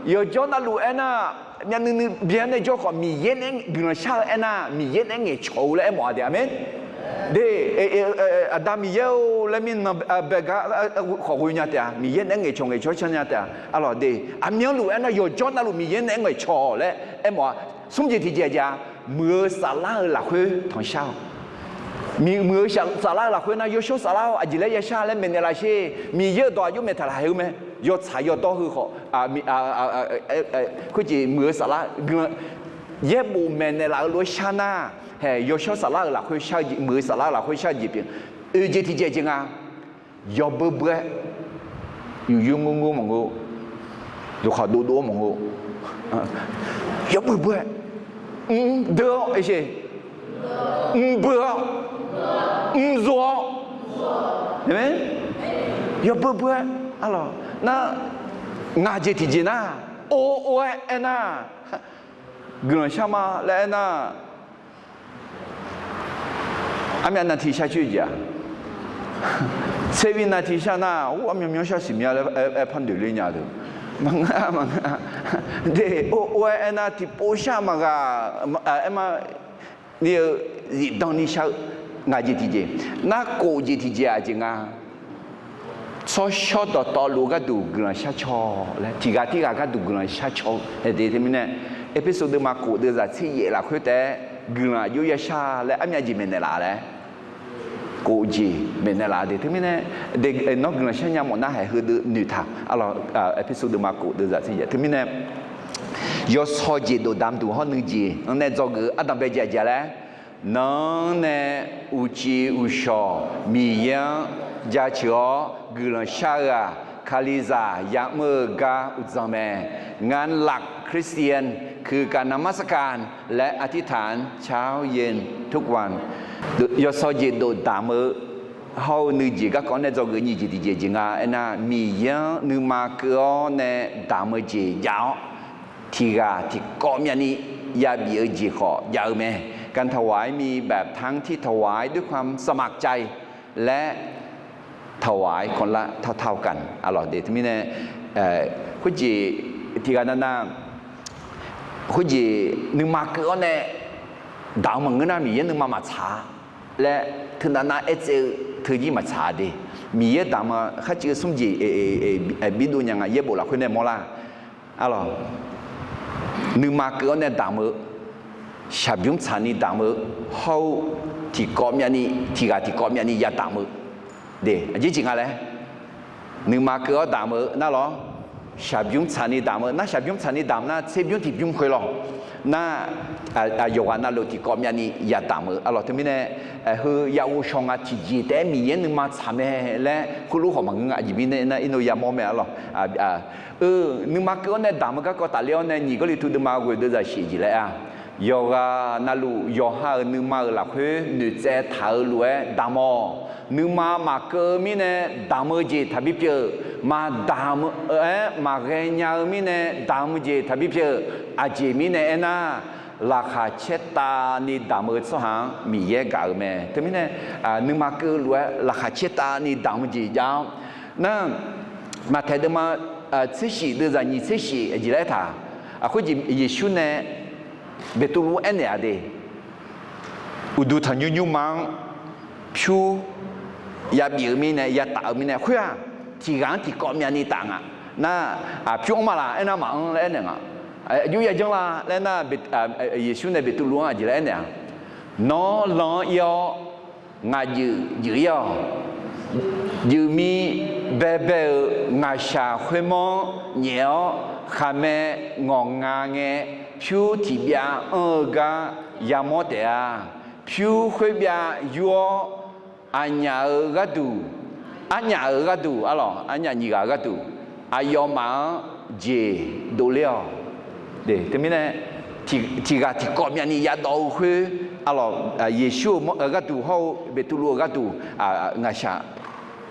yawqjawr navluf aernar, myavnuiv nuibyae-awr nae jawr khawf, Miqyaer nae guiqlanq shar-eu aernar, Miqyaer nae ngaeqcawq-eu laer aermawf-a de. Aqmeq. De, Aqda Miqyaer-or laer mirnan bae gar khawf ghoe nya taef-a. Miqyaer nae ngaeqcawq ngaeqcawq-aer can nya taef-a. Arlawq de, aqmyanluf aernar, yawqjawr navluf Miqyaer nae ngaeqcawq laer aermawf-a. Smr jeq tiqjeq-aq, muiq-eu saflar-eu lafkhoer tanqshar-awq. Muiq-eu saflar-eu lafkhoer nar, yawshawr saflar-awr aqjeq laer ya shar laer maeqnaeq laf sher. Miqyaer-euq dawq aqjox maeq taq laf haeq-eu mae. Yawtsaq yawdawr heu khawf, khoerjeq muiq-eu saflar guiqlanq yaerbof maeqnaeq laf-eu lof-aer shar nar, haeq yawshawr saflar-eu lafkhoer shar-eu jeq, muiq-eu saflar-eu lafkhoer shar-eu jeq pyeuf. Oeq jeq tiqjeq jeq nga. Yawbeu beu-aer, yuqyur ngur ngur maqngeur, yawqkhaq dovdov-awr maqngeur, yawbeu beu-aer, mr deu-awr, mr beu-awr, mr zov-awr, yawbeu beu-aer, arlawq nar, ngaq jeq tiqjeq nar, or or-aer aernar, guiqlanq shar ma laer aernar, armyav navtiq shar coer jeq-aq, tservi navtiq shar nar, or, armyav myanr shar siqmya laer aer par noeq ler nya deuq, maqngeur maqngeur. De, or or-aer aernar tiqpov shar maqghaq aer ma. Ni-eu zifdan ni shar-eu ngaq jeq tiqjeq, narkof jeq tiqjeq aqjeq nga. Tsawrshawr dawqtawvluf gharduq guiqlanq shar caw laer, tiq ghaq tirghaq gharduq guiqlanq shar caw-eu de. Teumirnae, Erpersu deuvma kof deuvzaq tser yaef lafkhoer taef-aer guiqlanq aqjox ya shar laer armyav jeq maeqnaeq laf laer, kof jeq maeqnaeq laf de. Teumirnae, de, nawr guiqlanq shar nya mawf nar haeq heudeuv noeqtaq. Arlawq, Erpersu deuvma kof deuvzaq tser yaef. Teumirnae, yawsaw jeq dofdamq duq hawr nuijeq-anr nae dzawgeuf-eu ardanq bae jeq aqjeq laer, nanr nae uqcif uqshawq Miqyaer-anr jaceuq-awr guiqlanq shar-eu-aq, Kalizaq ya'mr-eu gar uqdzan mae. งานหลักคริสเตียนคือการนมัสการและอธิษฐานเช้าเย็นทุกวัน Yawsaw jeq dofdamq-eu hawr-eu nuijeq garkawv nae dzawgeuf nyiq jeq tiqjeq jeq nga aernar, Miqyaer-anr nuima keuv-awr nae damq-eu jeq jav-awr, tiq ghaq tiqkawv myavni yabif-eu jeq khawf jav-eu mae. การถวายมีแบบทั้งที่ถวายด้วยความสมัครใจ และ ถวายคนละเท่าๆกัน arlawq de. Teumirnae, khoerjeq tiq ghaq navnav, khoerjeq nuima keuv-awr nae damq-eu maqngeur nar, Miqyaer nuima maqtsaq laer teunav nav aertsaev-eu teujir maqtsaq de. Miqyaer damq-eu kharcuiv smr jeq bidov nya nga, yaerbof lafkhoer nae mawr lar. Arlawq, nuima keuv-awr nae damq-eu, shaqbymr tsaqni damq-eu, hawr-eu tiqkawv myavni, tiq ghaq tiqkawv myavni yadamq-eu, De, aqjeq jeq nga laer. Nuima keuv-awr damq-eu nar lawr, shaqbymr tsaqni damq-eu nar, shaqbymr tsaqni damq nar tserbymr tiqbymr khoer lawr. Nar, yawqghaq navluf tiqkawv myavni yadamq-eu arlawq. Teumirnae, heu yaghov shaw nga tiqjeq taef-aer Miqyaer nuima tsaq mae laer heulof khawf maqngeur nga. Aqjeq mirnae nar irnov yamawr mae arlawq. Nuima keuv-awr nae damq-eu garkawv tafler-awr nae nyiq Gawrliqtu deuvma ghoeq deuvzaq shiq jeq laer-a, yawqghaq navluf yawqha-euq nuima-euq lafkhoer noeqtsaev taq-eu lof-aer damq-awq. Nuima maqkeuv-eu mirnae damq-eu jeq taqbi pyeuf-euq, maqdamq-aer maqghae nya-eu mirnae damq-eu jeq taqbi pyeuf-euq. Aqjeq mirnae aernar, laqkhaq caertavni damq-eu tsawrhaq-anr Miqyaer gaq-eu mae. Teumirnae, nuima keuv lof-aer laqkhaq caertavni damq-eu jeq jav-awr nar, Maqtaeq deuvma tser shif deuvzaq nyiq tser shif jeq laer aertaq, khoerjeq Yeqsur nae Beqtuvluv-anr aernaeq-a de. Uqduq tanqnymr nymrma-anr pyur yabif-eu mirnae, yataf-eu mirnae, khoer-aq, tiq ghaq-anr tiqkawv myavni taf nga. Nar, pyur anr ma laf aernar, maqanr laer aernaeq nga. Aqjox yajanr la laer nar, Yeqsur nae Beqtuvluv-anr aqjeq laer aernaeq-a, Nawr lan-anr ir-awr, ngaq juif juif ir-awq. Juif mir baebae-euq ngaqshaq khoermawr-anr nyaef-awr, khaqmae ngawq nga ngae, pyur tiq byav anr-eu gar yamawr taef-a. Pyur khoer byav yur-awr, aqnyaf-euq gharduq, arnyaf-euq gharduq arlawq, arnyaf nyiq ghaq-euq gharduq, aqyawfmaf-anr jeq dovler-awq. Teumirnae, tiq ghaq tiqkawv myavni yadawv-eu khoer, arlawq, Yeqsur-euq gharduq hawr-eu Beqtuvluv-euq gharduq, ngaqshaq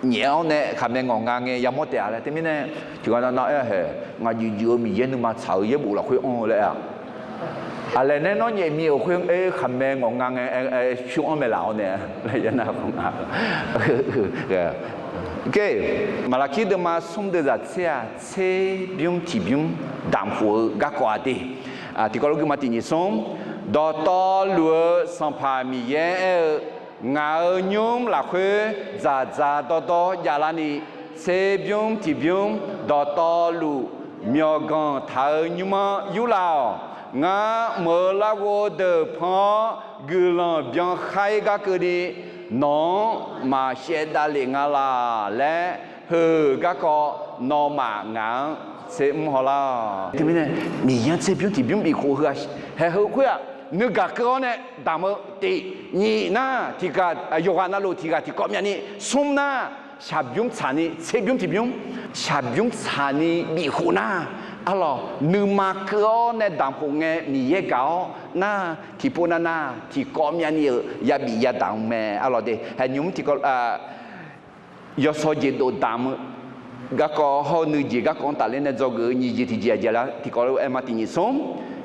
nyaef-awr nae khaqmae ngawq nga ngae yamawr taef-a laer. Teumirnae, tiq ghaq nav nav-aer hae, ngaq juif juif-eu Miqyaer nuima tsaq-eu yaerbof lafkhoer anr-eu laer-a. Aqlaeq nae nawr nyaef mir-euq khoer-aer khaqmae ngawq nga ngae pyur anr mae laf-awr nae, Maqlaqkir deuvma smr deuvzaq tser-aq, tserbymr tiqbymr damq khof-eu garkawv-a de. Tiqkawv lof guima tiq nyiq smr, Dawqtawvluf-eu Sanqpaq Miqyaer aer-eu, Ngaq-euq nymr lafkhoer dzaqdzaq dawrdawr javlarni, tserbymr tiqbymr dawqtawvluf myawqganq taq-eu nymr-anr yurlav-awq. Ngar mq-euq larghov deuq pan-awr guiqlanq byankhaer gar keuvni, nawq-anr maqshaev davlef nga laq laer, heu garkawv nawmaf ngaq-anr tsermr hawlar-awq. Teumirnae, Miqyaer-anr tserbymr tiqbymr bifkhof heu-aq, haeq heu khoer-aq, nuigaq keuv-awr nae damq-eu tiq, nyiq nar, tiq ghaq, yawqghaq navluf tiq ghaq tiqkawv myavni, smr nar, shaqbymr tsaqni tserbymr tiqbymr, shaqbymr tsaqni bifkhof nar, arlawq, nuima keuv-awr nae damq khof ngae Miqyaer gaq-awr nar, tiqpov navnav tiqkawv myavni-euq yabif yadamq mae arlawq de. Haeq nymq mr tiqkawv yawsaw jeq dov damq-eu garkawv hawr-eu nuijeq garkawv-anr tafler nae dzawgeuf-eu nyiq jeq tiqjeq aqjeq lar tiqkawv lof-aer ma tiq nyiq smr,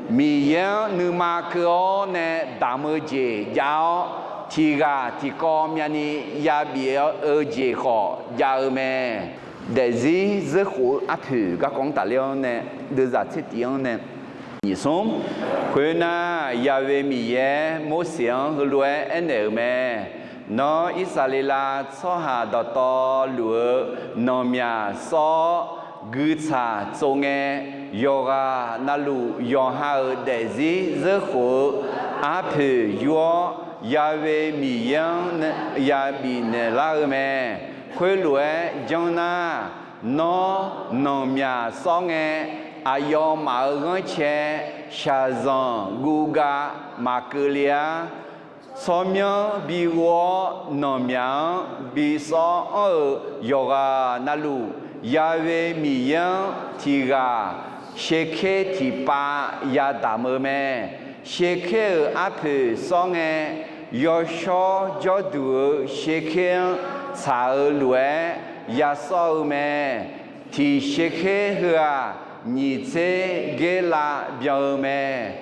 Miqyaer-anr nuima keuv-awr nae damq-eu jeq jav-awr, tiq ghaq tiqkawv myavni yabif-eu jeq khawf jav-eu mae. Daefzir zeurkhof-eu arpoeq garkawv-anr tafler-awr nae, deuvzaq tser tif-anr nae, nyiq smr, khoernar, Ya'we Miqyaer Morseq-anr heulof-aer aernaeq-euq mae. Nawr Irsaqleqlav tsawrhaq dawqtawvluf-eu nanqmyaq sawr-awr, guiqtsaq tsov ngae, yawqghaq navluf yawqha-euq daefzir zeurkhof-eu arpoeq yur-awr, Ya'we Miqyaer-anr yabif naeqlar-eu mae. Khoerlof-aer janr nar, nawr nanqmyaq sawr ngae, aqyawfmaf-euq ghanrcae shaqzanq guvgav maqkeuv le-ar. Tsawrmyanr bi ghov-awr, nanqmyaq-anr bi sawr anr-eu yawqghaq navluf, Ya'we Miqyaer-anr tiq ghaq Shevker tiqpav yadamq-eu mae. Shevker-euq arpoeq sawr ngae, yawshawr jawrduq-euq Shevker-anr tsaq-eu lof-aer yasawr-eu mae. Tiq Shevker heu-aq, nyiq tser gerlav byan-eu mae.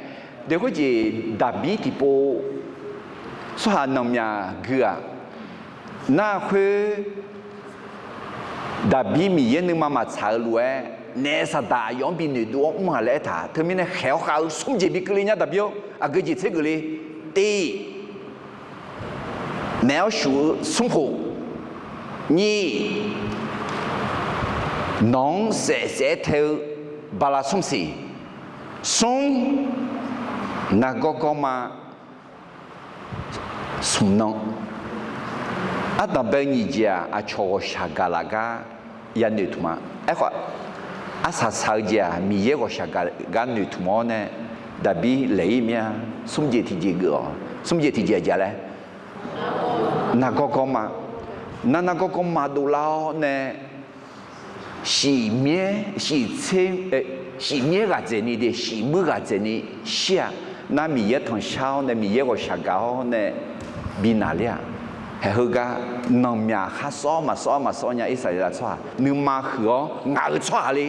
Deuq khoerjeq Daqbir tiqpov tsawrhaq nanqmyaq gui-aq, nar khoer Daqbir Miqyaer nuima maqtsaq-eu lof-aer, naef Saqdaq aqyawf-anr bi noeqdov-awr mr-aq laer aertaq, teumirnae khaeq-awr khav-eu smr jeq bi keuvle nya Daqbir-or, aqgeu jeq tser geufle. Tiv, naef-awr shuf-eu smr khof. Nyiq, nawq-anr saef saef-aer tae-eu bala smr siq. Smr, nargawr gawrma smq nan. Ardanqbae nyiq jeq-aq, aqcawq ghawqshaq gaq laf gar yanoeq tmq-a. Aerkhawf, arsaq saq-eu jeq-aq, Miqyaer ghawqshaq gaq gar noeqtmq-awr nae, Daqbir laeq-ir mir-a. Smr jeq tiqjeq geuf-awq. Smr jeq tiqjeq aqjeq laer, nargawr gawrma, nar nargawr gawrma dovlar-awr nae, shiqmyaer, shiqtser, shiqmyaer ghaqdzaeqni de, shiqmuir ghaqdzaeqni shir-aq, nar Miqyaer tanqshar-awr nae, Miqyaer ghawqshaq gaq-awr nae bi naqler-aq, haeq heugar nanqmyaq khar sawr maqsawr maqsawr nya. Irsaqleqlav tsawrhaq nuima huiq-awr, ngaq-euq tsawrhaq le.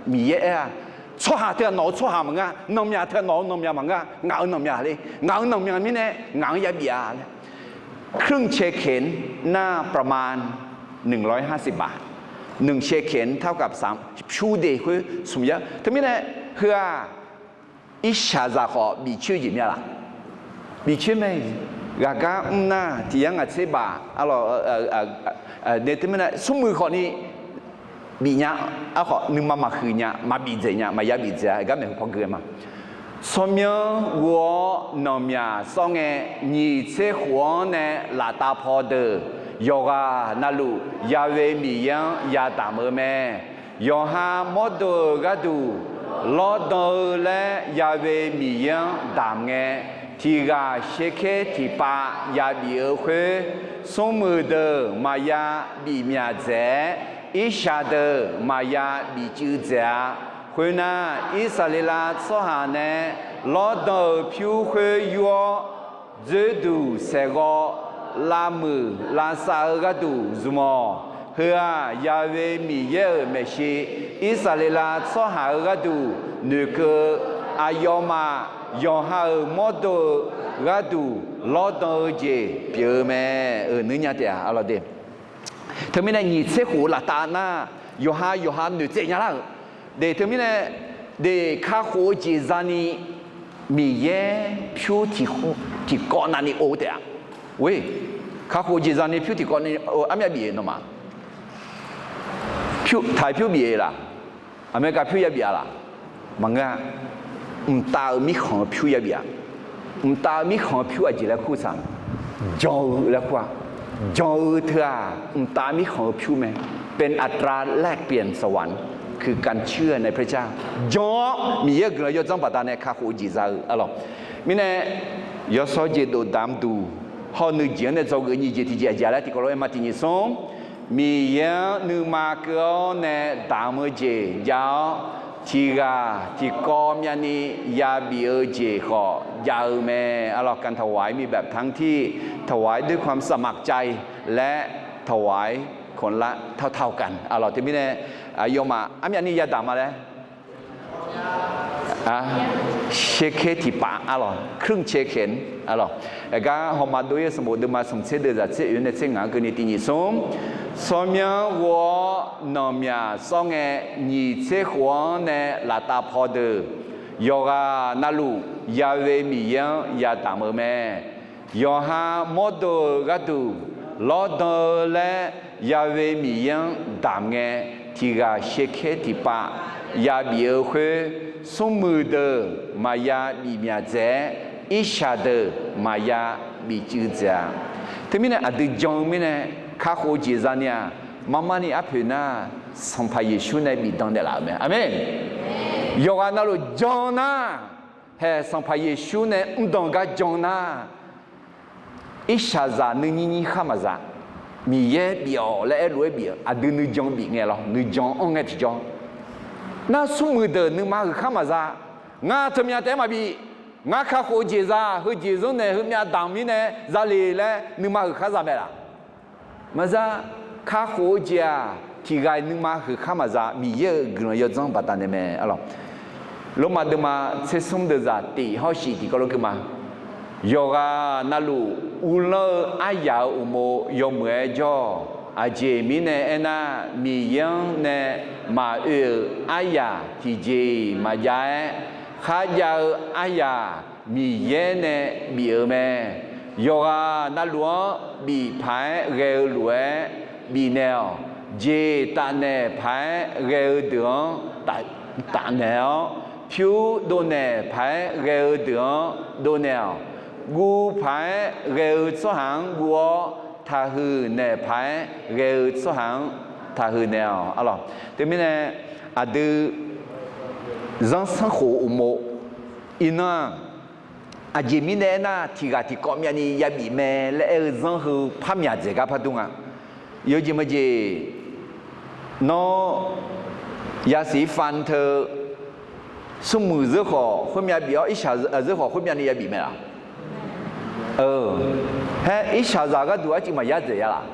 Miqyaer aer-a, tsawrhaq teughaq nawq-eu tsawrhaq maqngeur, nanqmyaq teughaq nawq-eu nanqmyaq maqngeur, ngaq-euq nanqmyaq le. Ngaq-euq nanqmyaq mirnae ngaq-anr yabif-a laer. ครึ่งเชเขน nar ประมาณ หนึ่งร้อยห้าสิบบาท หนึ่งเชเขน เท่ากับ pyur de khoer smq yar. Teumirnae heu-aq, irshaqzaq khawf bifcoer jeq myav laf? Bifcoer mae. Ghaqgar mr nar tiq yar ngaq tser baf, arlawq, teumirnae smrmuiq khawfni bif nya. Aerkhawf nuima maqhuiq nya, maqbif dzaeq nya, maqya bif dzaeq-a. Aqgar maeqhu paw gui-aer ma. Tsawrmyanr ghof-awr nanqmyaq sawr ngae, nyiq tser khof-anr nae laftav paw deuq yawqghaq navluf Ya'we Miqyaer-anr yadamq-eu mae. Yawqha mawrdo-euq gharduq lawrdan-eu laer Ya'we Miqyaer-anr damq ngae, tiq ghaq sher ker tiqpav yabif-eu khoer, smrmuiq deuq maqya bif myaq dzaeq-aer, irshaq deuq maqya bif cuiv dzaeq-a. Khoernar, Irsaqleqlav tsawrhaq nae lawrdan-euq pyur khoer yur-awr, dzoerduq saeqghawv lavmuiq lavsav-eu gharduq zmq-awq. Heu-aq, Ya'we Miqyaer-euq maeqshi, Irsaqleqlav tsawrhaq-euq gharduq noeqkeuv-eu, aqyawfmaf yawqha-euq mawrdo-euq gharduq lawrdan-eu jeq pyeuf-eu mae. Euq nuir nya taef-a, arlawq de. Teumirnae nyiq tser khof-eu laftav nar, yawqha yawqha noeqtsaev nya lar-euq de. Teumirnae de, kakhof-eu jeq zani Miqyaer pyur tiqkawv navni ov taef-a. Oe, kakhof-eu jeq zani pyur tiqkawv navni armyav bif-eu nawmaf, pyur taq-aer pyur bif-eu laf? Aqmeqkaq pyur yabif-a laf? Maqngeur-a. Mqtav-euq mirkhanq-eu pyur yabif-a. Mqtav-eu mirkhanq-eu pyur aqjeq laer kur saq, jan-eu laer kur-a. Jan-eu teu-aq, mqtav mirkhanq-eu pyur mae. เป็นอัตราแลกเปลี่ยนสวรรค์ คือการเชื่อในพระเจ้า. Jan-awr Miqyaer-euq guiqlanq yawdzanr baqdanae kakhof-eu jeq za-eu, arlawq. Mirnae, yawshawr jeq dofdamq duq hawr-eu nuijeq-anr nae dzawgeuf nyiq jeq tiqjeq aqjeq laer tiqkawv lof-aer ma. Tiq nyiq smr, Miqyaer-anr nuima keuv-awr nae damq-eu jeq jav-awr, tiq ghaq tiqkawv myavni yabif-eu jeq khawf jav-eu mae, arlawq. การถวายมีแบบทั้งที่ถวายด้วยความสมัครใจ และถวายคนละเท่าๆกัน arlawq. Teumirnae, aqyawfmaf armyavni yadamq ma laer sher ker tiqpav, arlawq, ครึ่งเชเขน arlawq. Aqgar hawma dov-ir-eu sanqbof deuvma smq tser deuv zaq tser oeq-anr nae tser ngaq-anr keuvni tiq nyiq smr, tsawrmyanr ghof-awr nanqmyaq sawr ngae, nyiq tser khof-anr nae laftav paw deuq yawqghaq navluf Ya'we Miqyaer-anr yadamq-eu mae. Yawqha mawrdo-euq gharduq lawrdan-eu laer Ya'we Miqyaer-anr damq ngae, tiq ghaq sher ker tiqpav yabif-eu khoer, smrmuiq deuq maqya bif myaq dzaeq-aer, irshaq deuq maqya bif cuiv dzaeq-a. Teumirnae aqdui jan-eu mirnae, kakhof-eu jeq zani-aq, marmarni arpoeq nar, Sanqpaq Yeqsur nae bifdan naeqlaf-euq mae. Aqmeq. Yawqghaq navluf jan nar, hae Sanqpaq Yeqsur nae mrdan gar jan nar, irshaqzaq nuinyir nyir khar maqza, Miqyaer bif-awq laer aerlof-aer bif-eu, aqdui nuijan bif ngae lawr, nuijan anr ngae tiqjawr. Nar smrmuiq deuq nuima huiq khar maqza, ngar teu myav taef-aer maqbif, ngar kakhof-eu jeq za, heujeq zanrnaeq heumyav damq mirnae za le laer nuima huiq khar za mae laf? Maqza. Kakhof-eu jeq-aq, tiq ghaq-iq nuima huiq khar maqza, Miqyaer-euq guiqlanq yawdzanr baqdanae mae, arlawq. Lormav deuvma tser smr deuv zaq tif hawr shif tiqkawv lof keuv ma. Yawqghaq navluf uvlanr-eu aryaq-euq uqmov yawmuiq-aer jawr-awq. Aqjeq mirnae aernar, Miqyaer-anr nae maqoe-euq aryaq tiqjeq-iq maqjav-aer, kharjav-eu aryaq Miqyaer nae bif-eu mae. Yawqghaq navluf-anr bif paq-aer ghae-eu lof-aer bifnaeq-awq. Jeq tafnaeq paq-aer ghae-eu deuq-anr tafnaeq-awr, pyur dovnaeq paq-aer ghae-eu deuq-anr dovnaeq-awq. Guv paq-aer ghae-eu tsawrhaq-anr guv-awr, taqhuiq naeq paq-aer ghae-eu tsawrhaq-anr taqhuiq naeq-awq. Arlawq, teumirnae aqdui zanrsanrkhof uqmov irnan-aq, aqjeq mirnae aernar, tiq ghaq tiqkawv myavni yabif mae laer aer-eu zanr heu par myaq dzaeq gar par dur nga. Yawjeq maqjeq, nawr yasiq fan teu smrmuiq zeur khawf khoermyav bif-awr, irshaq zeur khawf khoermyavni yabif mae laf? Haer, irshaqzaq gharduq arcuiv maqya dzaeq ya laf?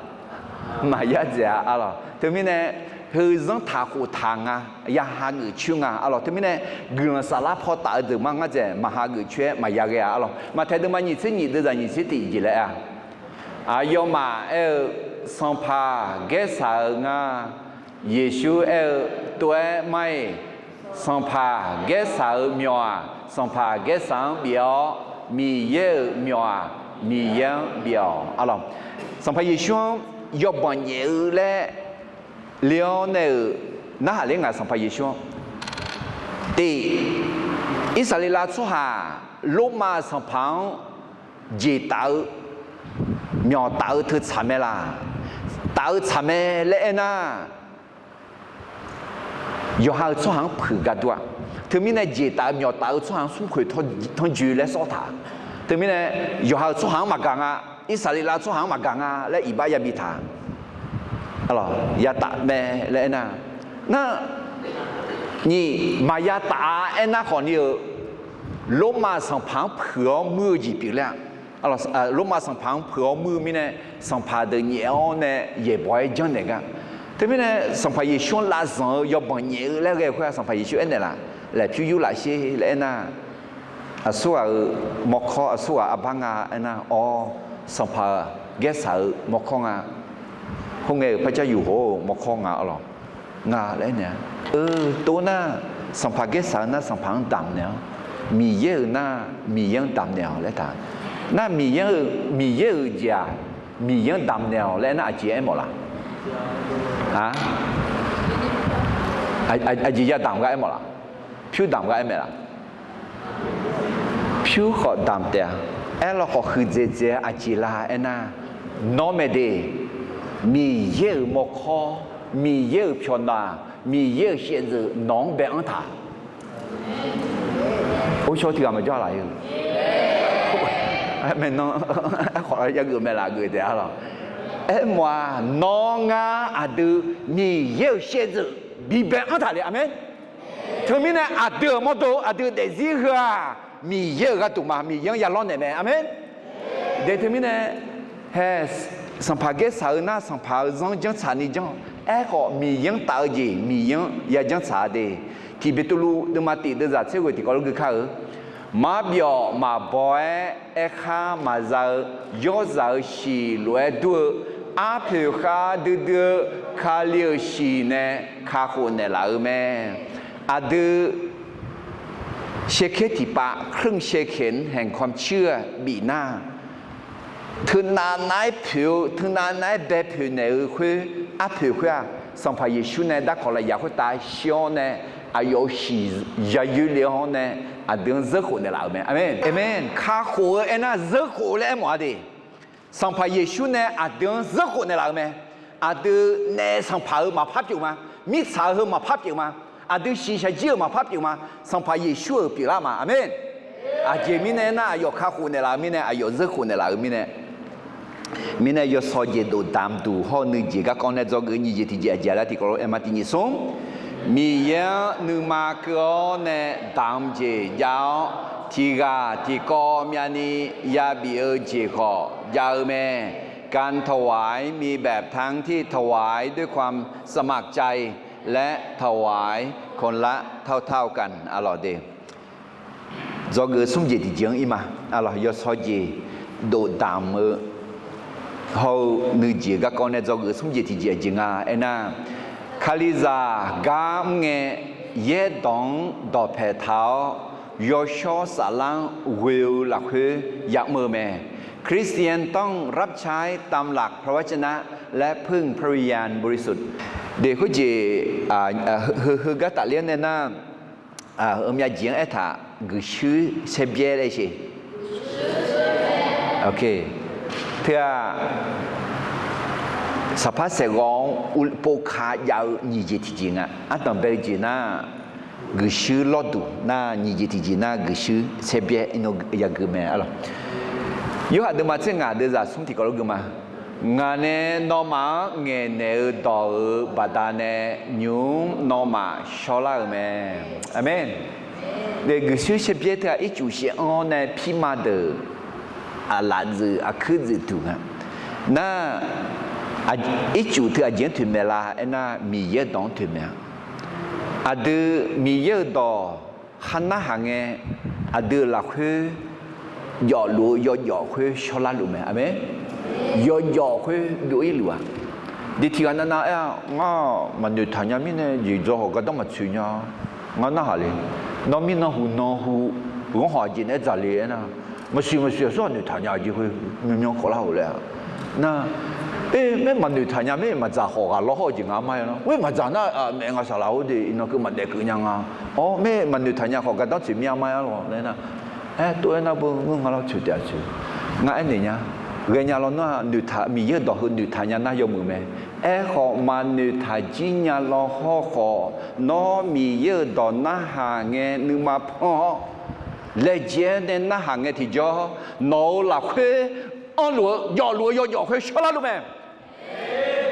Maqya dzaeq-a. Arlawq, teumirnae heu zanrtaq khoftaq nga, ya hageuf coer nga. Arlawq, teumirnae guiqlanq saflar paw taf-eu deuq ma ngar dzaeq maqhageuf coer-aer maqya ghae-a. Arlawq, Maqtaeq deuvma nyiq tser nyiq deuvzaq nyiq tser tiq jeq laer aer-a. Aqyawfmaf aer-eu, Sanqpaq gaersaq-eu ngar. Yeqsur aer-eu, Tov-aer mar-iq, Sanqpaq gaersaq-eu myawq-aq, Sanqpaq gaersaq-anr bif-awr, Miqyaer-euq myawq-aq, Miqyaer-anr bif-awq. Arlawq, Sanqpaq Yeqsur-anr yawbanq nyaef-eu laer le-awr nae-euq narhaq ler ngaq Sanqpaq Yeqsur-anr. Tiq, Irsaqleqlav tsawrhaq Lormav sanqpaq-anr jeq taf-eu, myawq taf-eu teu tsaq mae laq? Taf-eu tsaq mae laer aernar, yawqha-euq tsawrhaq-anr puiq gar dur-a. Teumirnae jeq taf-eu myawq taf-eu tsawrhaq-anr smrkhoeq tanrjoe laer sawr taq. Teumirnae yawqha-euq tsawrhaq-anr maqgaq nga, Irsaqleqlav tsawrhaq-anr maqgaq nga laer iqbax yabi taq. Yataf mae laer aernar, nar, nyiq maqya taf-a aernar khawfni-eu, Lormav sanqpaq-anr puiq-awr muir-eu jeq pyeufler-a. Lormav sanqpaq-anr puiq-awr muir-eu mirnae, sanqpaq deuq nyaef-awr nae yaeqbawq-aer janrnaeq gar. Teumirnae Sanqpaq Yeqsur-anr lavzanq-eu yawbanq nyaef-eu laer ghae khoer-aq, Sanqpaq Yeqsur aernaeq laf? Laeqpyur yurlaf sher laer aernar, aqsurghaq-euq mawrkawr, aqsurghaq arbar nga aernar, awr, Sanqpaq-euq gaersaq-eu mawrkawr nga. Khoerngae-euq parcar yuf hawr-eu mawrkawr nga. Arlawq, nga laer aernaeq-a. Eu, tov nar, Sanqpaq gaersaq-eu nar Sanqpaq-anr damq naeq-awr, Miqyaer-euq nar Miqyaer-anr damq naeq-awq laer taq. Nar Miqyaer-euq, Miqyaer-euq jeq-aq, Miqyaer-anr damq naeq-awq laer aernar aqjeq aermawf laf? Aqjeq yadamq gar aermawf laf? Pyur damq gar aer mae laf? Pyur khawf damq taef-a. Aerlawkhawf huiqdzaeq dzaeq-eu aqjeq la aernar, nawr mae de, Miqyaer-euq mawrkawr, Miqyaer-euq pyawqnaq, Miqyaer-euq shaevdzeuf nawq-anr bae-anr taq. Or shawr tiq ghaq maqjawr laf-eu? Aermawf-a, aerkhawf yageuf mae laf? Geuf taef-a lawq. Aermawf-aq, nawr ngar aqdui Miqyaer-euq shaevdzeuf bibae-anr taq le. Aqmeq. Teumirnae aqdui-euq mawrdo aqdui daefzir heu-aq, Miqyaer-euq gharduq ma. Miqyaer-anr ya lawrnaeq mae. Aqmeq. De teumirnae, hae, Sanqpaq gaersaq-eu nar Sanqpaq-euq zanr janrtsaq ni janr. Aerkhawf Miqyaer-anr taf-eu jeq Miqyaer-anr ya janrtsaq-a de. Tiq Beqtuvluv deuvma tiq deuvzaq tser ghoeq tiqkawv lof gui kar-eu, marbyawf maqbaw-aer aerkhar maqza-eu yawrzaq-euq shiq lof-aer dur-eu arpoeq khar duidui-eu Kali-euq shiq nae kakhof naeqlaf-eu mae. Aqdui เชลเคียล tiqpav ครึ่งเชลเคียล แห่งความเชื่อ bif nar, teunav nav-aer poeq-eu, teunav nav-aer bae poeq naeq-eu khoer, arpoeq khoer-aq, Sanqpaq Yeqsur nae darkawq lafyaq khoertav shir-awr nae, aqyawf-euq shiq yayoer le-awr nae, aqdui-anr zeurkhof naeqlaf-euq mae. Aqmeq. Aqmeq. Kakhof-eu aernar, zeurkhof laer aermawf-a de. Sanqpaq Yeqsur nae aqdui-anr zeurkhof naeqlaf-eu mae. Aqdui naef sanqpaq-euq maqpar pyeuf ma. Mirtsaq-eu heu maqpar pyeuf ma. Aqdui shiqshaq jir-euq maqpar pyeuf ma. Sanqpaq Yeqsur-euq pyeuflar ma. Aqmeq. Aqjeq mirnae aernar, aqyawf kakhof naeqlaf-eu mirnae, aqyawf zeurkhof naeqlaf-eu mirnae. Mirnae yawshawr jeq dofdamq duq hawr-eu nuijeq garkawv nae dzawgeuf nyiq jeq tiqjeq aqjeq laer tiqkawv lof-aer ma tiq nyiq smr. Miqyaer-anr nuima keuv-awr nae damq jeq jav-awr, tiq ghaq tiqkawv myavni yabif-eu jeq khawf jav-eu mae. การถวาย มีแบบทั้งที่ถวายด้วยความสมัครใจ และถวายคนละเท่าๆกัน aqlawq de. Dzawgeuf smr jeq tiqjeq-anr ir ma. Aqlawq, yawshawr jeq dofdamq-eu hawr-eu nuijeq garkawv nae dzawgeuf smr jeq tiqjeq aqjeq nga aernar, Kalizaq gar mr ngae, yaerdawq-anr dawqpae taq-awr, yawshawr saflar-anr ghoe-eu lafkhoer yamr-eu mae. คริสเตียนต้องรับใช้ตามหลักพระวจนะและพึ่งพระวิญญาณบริสุทธิ์ de khoerjeq heu, heu gar tafler-anr nae nar, heumyav jeq-anr aertaq guiqshuir saer byaer laer sheq. Teu-aq, saqpar saeqghawv-anr povka jav-eu nyiq jeq tiqjeq nga. Ardanq bae-eu jeq nar, guiqshuir lawrduq nar, nyiq jeq tiqjeq nar guiqshuir saerbyaer yagui mae arlawq. Yorhaq deuvma tser ngaq deuvzaq smr tiqkawv lof gui ma. Ngaq nae nawmaf-anr ngaeqnaeq-eu dawq-euq baqdanae nymq-mr nawmaf shawrlar-euq mae. Aqmeq. Guiqshuir saerbyaer teu-aq ircuf shaev-anr-awr nae pirma deuq aqlaf dzuif aqkuir dzuif duq nga. Nar, ircuf teu aqjeq-anr toeqmaeq la aernar, Miqyaer-euq dawq-anr toeqmaeq-a. Aqdui Miqyaer-euq dawq kharnar haq ngae, aqdui-euq lafkhoer jawfluf-eu yawjawf khoer shawrlar luf mae. Aqmeq. Yawjawf khoer byov-ir luf-a. Diq tiq ghaq navnav aer-a, ngar maqnoeq taq nya mirnae jeqdzaw khawf gardanr maqtsoeq nya. Ngar narhaq le. Nawr mirnan huq nan hu, ghanr hawq aqjeq naeq-aer dzaq le aernar, maqsiq maqsiq aqsur ghaq noeqtaq nya jeq khoer myanmyan khawf lar-euq laer-a. Nar, e, maer maqnoeq taq nya, maer maqdzaq khawf ghaq lawr hawr-eu jeq nga ma-aer nar, maer maqdzaq nar, maeq nga saqlaq-or de iqnan keuv maqdaef keuv nya nga. Awr, maer maqnoeq taq nya khawf gardanr tsoeq mir-a ma-aer arlawq laer nar, aer tov-aer nar beu ngeur nga lawr tsoeq taef-a tsoeq. Ngar aernaeq nya, ghaenya lawnmr-aq noeqtaq, Miqyaer-euq dawq heu noeqtaq nya nar yawmuiq mae. Aerkhawf maqnoeq taq jir nya law hawr khawf, nawr Miqyaer-euq dawq narhaq ngae nuima pan-awr, laejae-aer nae narhaq ngae tiqjawr, nawq-euq lafkhoer anrluf-eu jawfluf-eu yawjawf khoer shawrlar luf mae.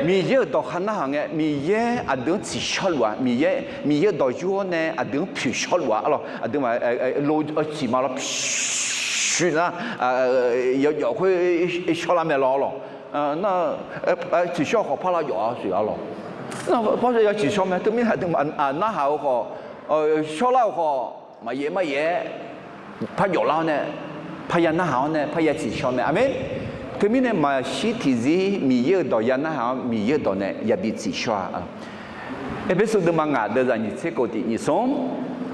Miqyaer-euq dawq kharnar haq ngae, Miqyaer aqdui-anr tsiqshawr luf-a. Miqyaer, Miqyaer-euq dawq yur-awr nae aqdui-anr poeqshawr luf-a arlawq. Aqduimaf lo siqma lawr poeq nar, yawjawf khoer shawrlar mae lawr arlawq. Nar, tsiqshawr khawf par lavjawf-a siq arlawq. Nar par ya tsiqshawr mae. Teumirnae aqduimaf narhaq-eu khawf, shawrlar-euq khawf maqyaef maqyaef-aer par jawflar-awr nae, par ya narhaq-awr nae par ya tsiqshawr mae. Aqmeq. Teumirnae maqshir tiqzir Miqyaer-euq dawq ya narhaq-awr Miqyaer-euq dawq nae yabi tsiqshawr-a. Erpersu deuvma ngaq deuvzaq nyiq tser kof tiq nyiq smr,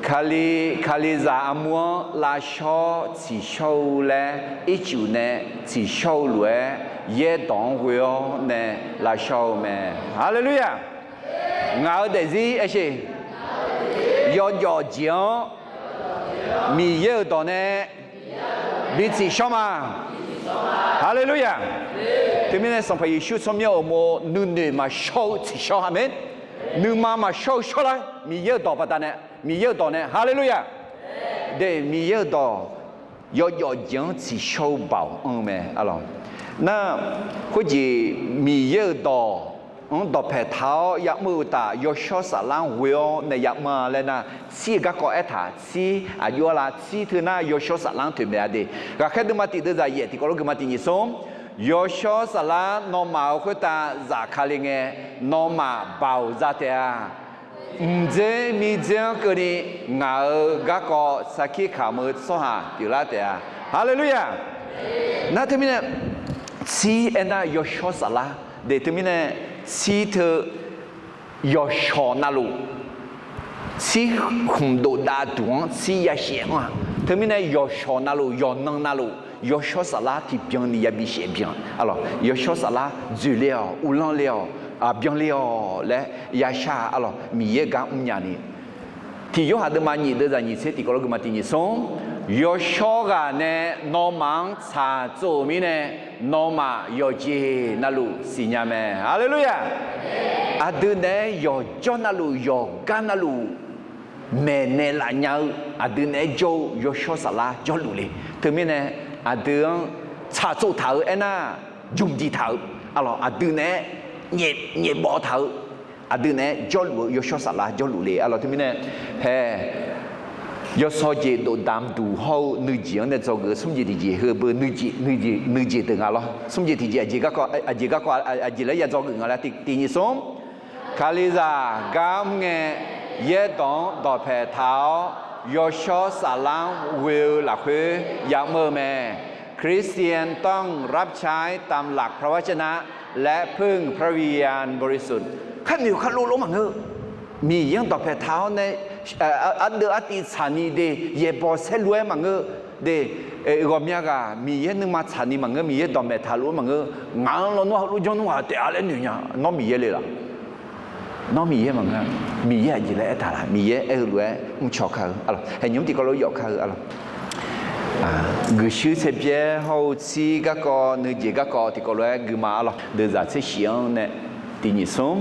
Kali, Kalizaq armur-anr lavshawr tsiqshawr-eu laer ircuf nae tsiqshawr-eu lof-aer yaerdawq-anr ghoe-awr nae lavshawr-eu mae. Haleluya! Ngaq-euq daefzir aersheq, yawjawf jeq-anr Miqyaer-euq dawq nae bi tsiqshawr ma. Haleluya! Teumirnae Sanqpaq Yeqsur tsawrmyanr uqmov nuinoeq maqshawr-eu tsiqshawr, aqmeq. Nuima maqshawr-eu shawrlar, Miqyaer-euq dawq baqdanae, Miqyaer-euq dawq nae, haleluya! De, Miqyaer-euq dawq yawjawf jeq-anr tsiqshawr-eu baoq anr-eu mae arlawq. Nar, khoerjeq Miqyaer-euq dawq-anr dawqpae taq-awr yamr-eu uqtaf, yawshawr saflar-anr ghoe-awr nae yamr-a laer nar, tsir-eu garkawv aertaq, tsir aqjox-a la, tsir teu nar yawshawr saflar-anr toeqmaeq-a de. Ghaqkhaer deuvma tiq deuvzaq yaef tiqkawv lof gui ma tiq nyiq smr, yawshawr saflar nawmaf-euq khoertav zafkale ngae, nawmaf baoq za taef-a. Mqdzer mirdzer-anr keuvni ngaq-euq garkawv sarkir kamq-eu tsawrhaq pyeuflar taef-a. Haleluya! Nar teumirnae, tsir aernar yawshawr saflar de, teumirnae tsir teu yawshawq navluf, tsir khmq dofdav duq-anr tsir yashaef anr-a. Teumirnae yawshawq navluf, yawqnan navluf, yawshawr saflar tiqbyan ni yabi shaef byan arlawq. Yawshawr saflar dzoeqle-awq, uvlanr le-awq, aqbyan le-awq laer yashar arlawq, Miqyaer gar mrnya ni. Tiq Yorhaq deuvma nyiq deuvzaq nyiq tser tiqkawv lof gui ma tiq nyiq smr, yawshawr ghaq nae nawmaf-anr tsaqtsov-euq mirnae, nawmaf yawqjeq navluf siqnya mae. Haleluya! Aqdui naeq-aer yawqjawr navluf, yawqgar navluf, maeqnaeq laf nya-eu, aqdui naeq-aer jawr-eu yawshawr saflar jawrluf le. Teumirnae aqdui-anr tsaqtsov taq-eu aernar, jmq diq taq-eu, arlawq, aqdui naeq-aer nyaef, nyaef bawv taq-eu, aqdui naeq-aer jawrluf-eu yawshawr saflar jawrluf le arlawq. Teumirnae hae, yawshawr jeq dofdaq mqduq hawr-eu nuijeq-anr nae dzawgeuf-eu smr jeq tiqjeq heu beu nuijeq, nuijeq, nuijeq deuq nga lawr. Smr jeq tiqjeq aqjeq garkawv, aqjeq garkawv aqjeq laer ya dzawgeuf nga laer tiq nyiq smr. Kalizaq gar mr ngae, yaerdawq-anr dawqpae taq-awr, yawshawr saflar-anr ghoe-eu lafkhoer yamr-eu mae. คริสเตียนต้องรับใช้ตามหลักพระวจนะ และพึ่งพระวิญญาณบริสุทธิ์ Kharnoeq kharlov lof maqngeur. Miqyaer-anr dawqpae taq-awr nae, ardeuv artiv tsaqni de, yaeqbawq saerlu-aer maqngeur de. Ghawqmya ghaq Miqyaer nuima tsaqni maqngeur, Miqyaer dawqmaeq taqluf-aer maqngeur. Ngaq-anr lawnmr heulof janr nmr ghaq taef-a laer noeq nya. Nawr Miqyaer le laf? Nawr Miqyaer maqngeur. Miqyaer aqjeq laer aertaq laf? Miqyaer aer-eu lof-aer mrcaw kar-eu arlawq. Haeq nymq-mr tiqkawv lof yawf kar-eu arlawq. Guiqshuir saerbyaer hawr-eu tsir garkawv nuijeq garkawv tiqkawv lof-aer gui ma arlawq. Deuqzaq tser shif-anr nae tiq nyiq smr.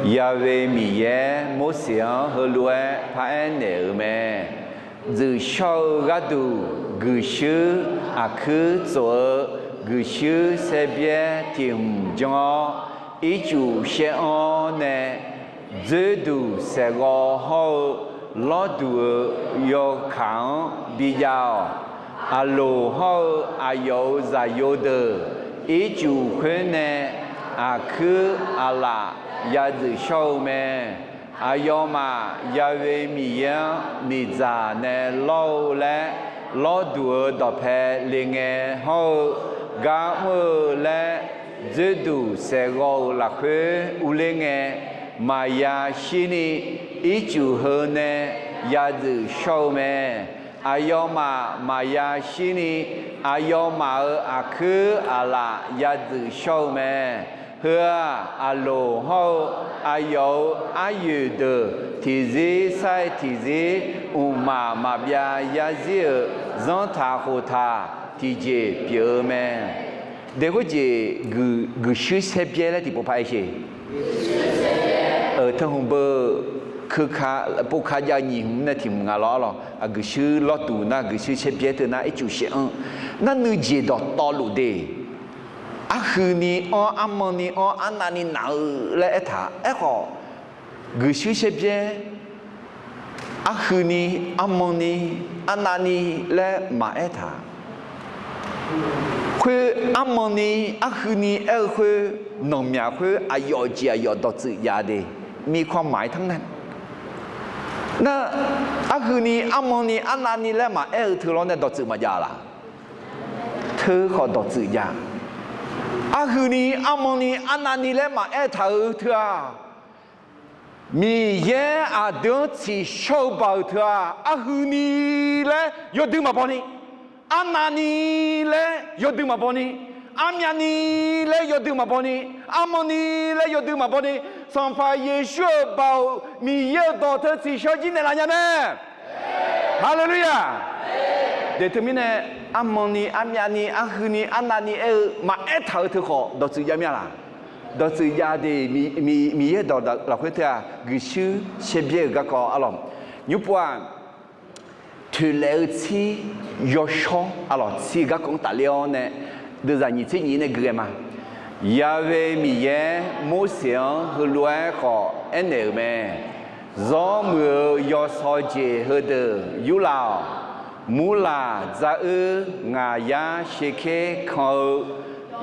Ya'we Miqyaer Morseq-anr heulof-aer paraer naeq-euq mae. Dzuif shawr-eu gharduq guiqshuir aqkuir tsof-eu guiqshuir saerbyaer tiq hmq janr-awr, ircuf shaev-anr nae dzoerduq saeqghawv hawr-eu lawrduq-euq yawkaq-anr bijav-awq. Aqloq hawr-eu aqyawf-euq zaqyo deuq ircuf khoer nae aqkuir aqlaf ya dzuif shawr-eu mae. Aqyawfmaf Ya'we Miqyaer-anr miqdzaq nae lawr-eu laer lawrduq-euq dawqpae le ngae hawr-eu gar mr-eu laer dzoerduq saeqghawv-euq lafkhoer urler ngae, maqya shirni ircuf heu nae ya dzuif shawr-eu mae. Aqyawfmaf maqya shirni aqyawfmaf-euq aqkuir aqlaf ya dzuif shawr-eu mae. Heu-aq, Aqloq hawr-eu aqyawf-euq aryoeq deuq tiqzir sar-iq tiqzir mqmaq maqbyav yarzir-euq zanrtaq khoftaq tiqjeq pyeuf-eu mae. Deqkhoer jeq guiqshuir saerbyaer laer tiqpov par-aer sher. Teu hmq beu keuka, povka jav nyiq hmq nae tiq hmq nga lawr arlawq. Guiqshuir lawrduq nar guiqshuir saerbyaer teu nar ircuf shaev-anr nar nuijeq dawqtawvluf de. Arhuini-anr, armanni-anr, arnavni naq-eu laer aertaq. Aerkhawf, guiqshuir saerbyaer arhuini, armanni, arnavni laer maqaer taq. Khoer armanni, arhuini aer-eu khoer, nanqmyaq khoer aqyawf jeq aqyawf dawqtsuif jav de. Mirkhanq maqaer tanr nae nar, arhuini, armanni, arnavni laer maqaer-eu teu lawr nae dawqtsuif maqjav laq? Teu khawf dawqtsuif jav. Arhuini, armanni, arnavni laer maqaer taq-eu teu-aq, Miqyaer aqdui-anr tsiqshawr-eu baoq teu-aq, arhuini laer yawdui maqbaw ni, arnavni laer yawdui maqbaw ni, armyavni laer yawdui maqbaw ni, armanni laer yawdui maqbaw ni, Sanqpaq Yeqsur-euq baoq Miqyaer-euq dawq teu tsiqshawr jir naeqlaf nya mae. Haleluya! De teumirnae, armanni, armyavni, arhuini, arnavni aer-eu maqaer taq-eu teu khawf dawqtsuif jav mir-a laq? Dawqtsuif jav de. Miqyaer dawq lafkhoer teu-aq, guiqshuir shaerbyaer-euq garkawv arlawq. Nymrpov-aq, toeqlaef-eu tsir yawshawr arlawq, tsir-eu garkawv-anr tafler-awr nae, deuvzaq nyiq tser nyiq nae gui ghae ma. Ya'we Miqyaer Morseq-anr heulof-aer khawf aernaeq-euq mae. Zawr muiq-eu yawshaw jeq heudeuq yurlaf-awq. Murlaq dzaruir ngaq yar shaerkhaer kan-eu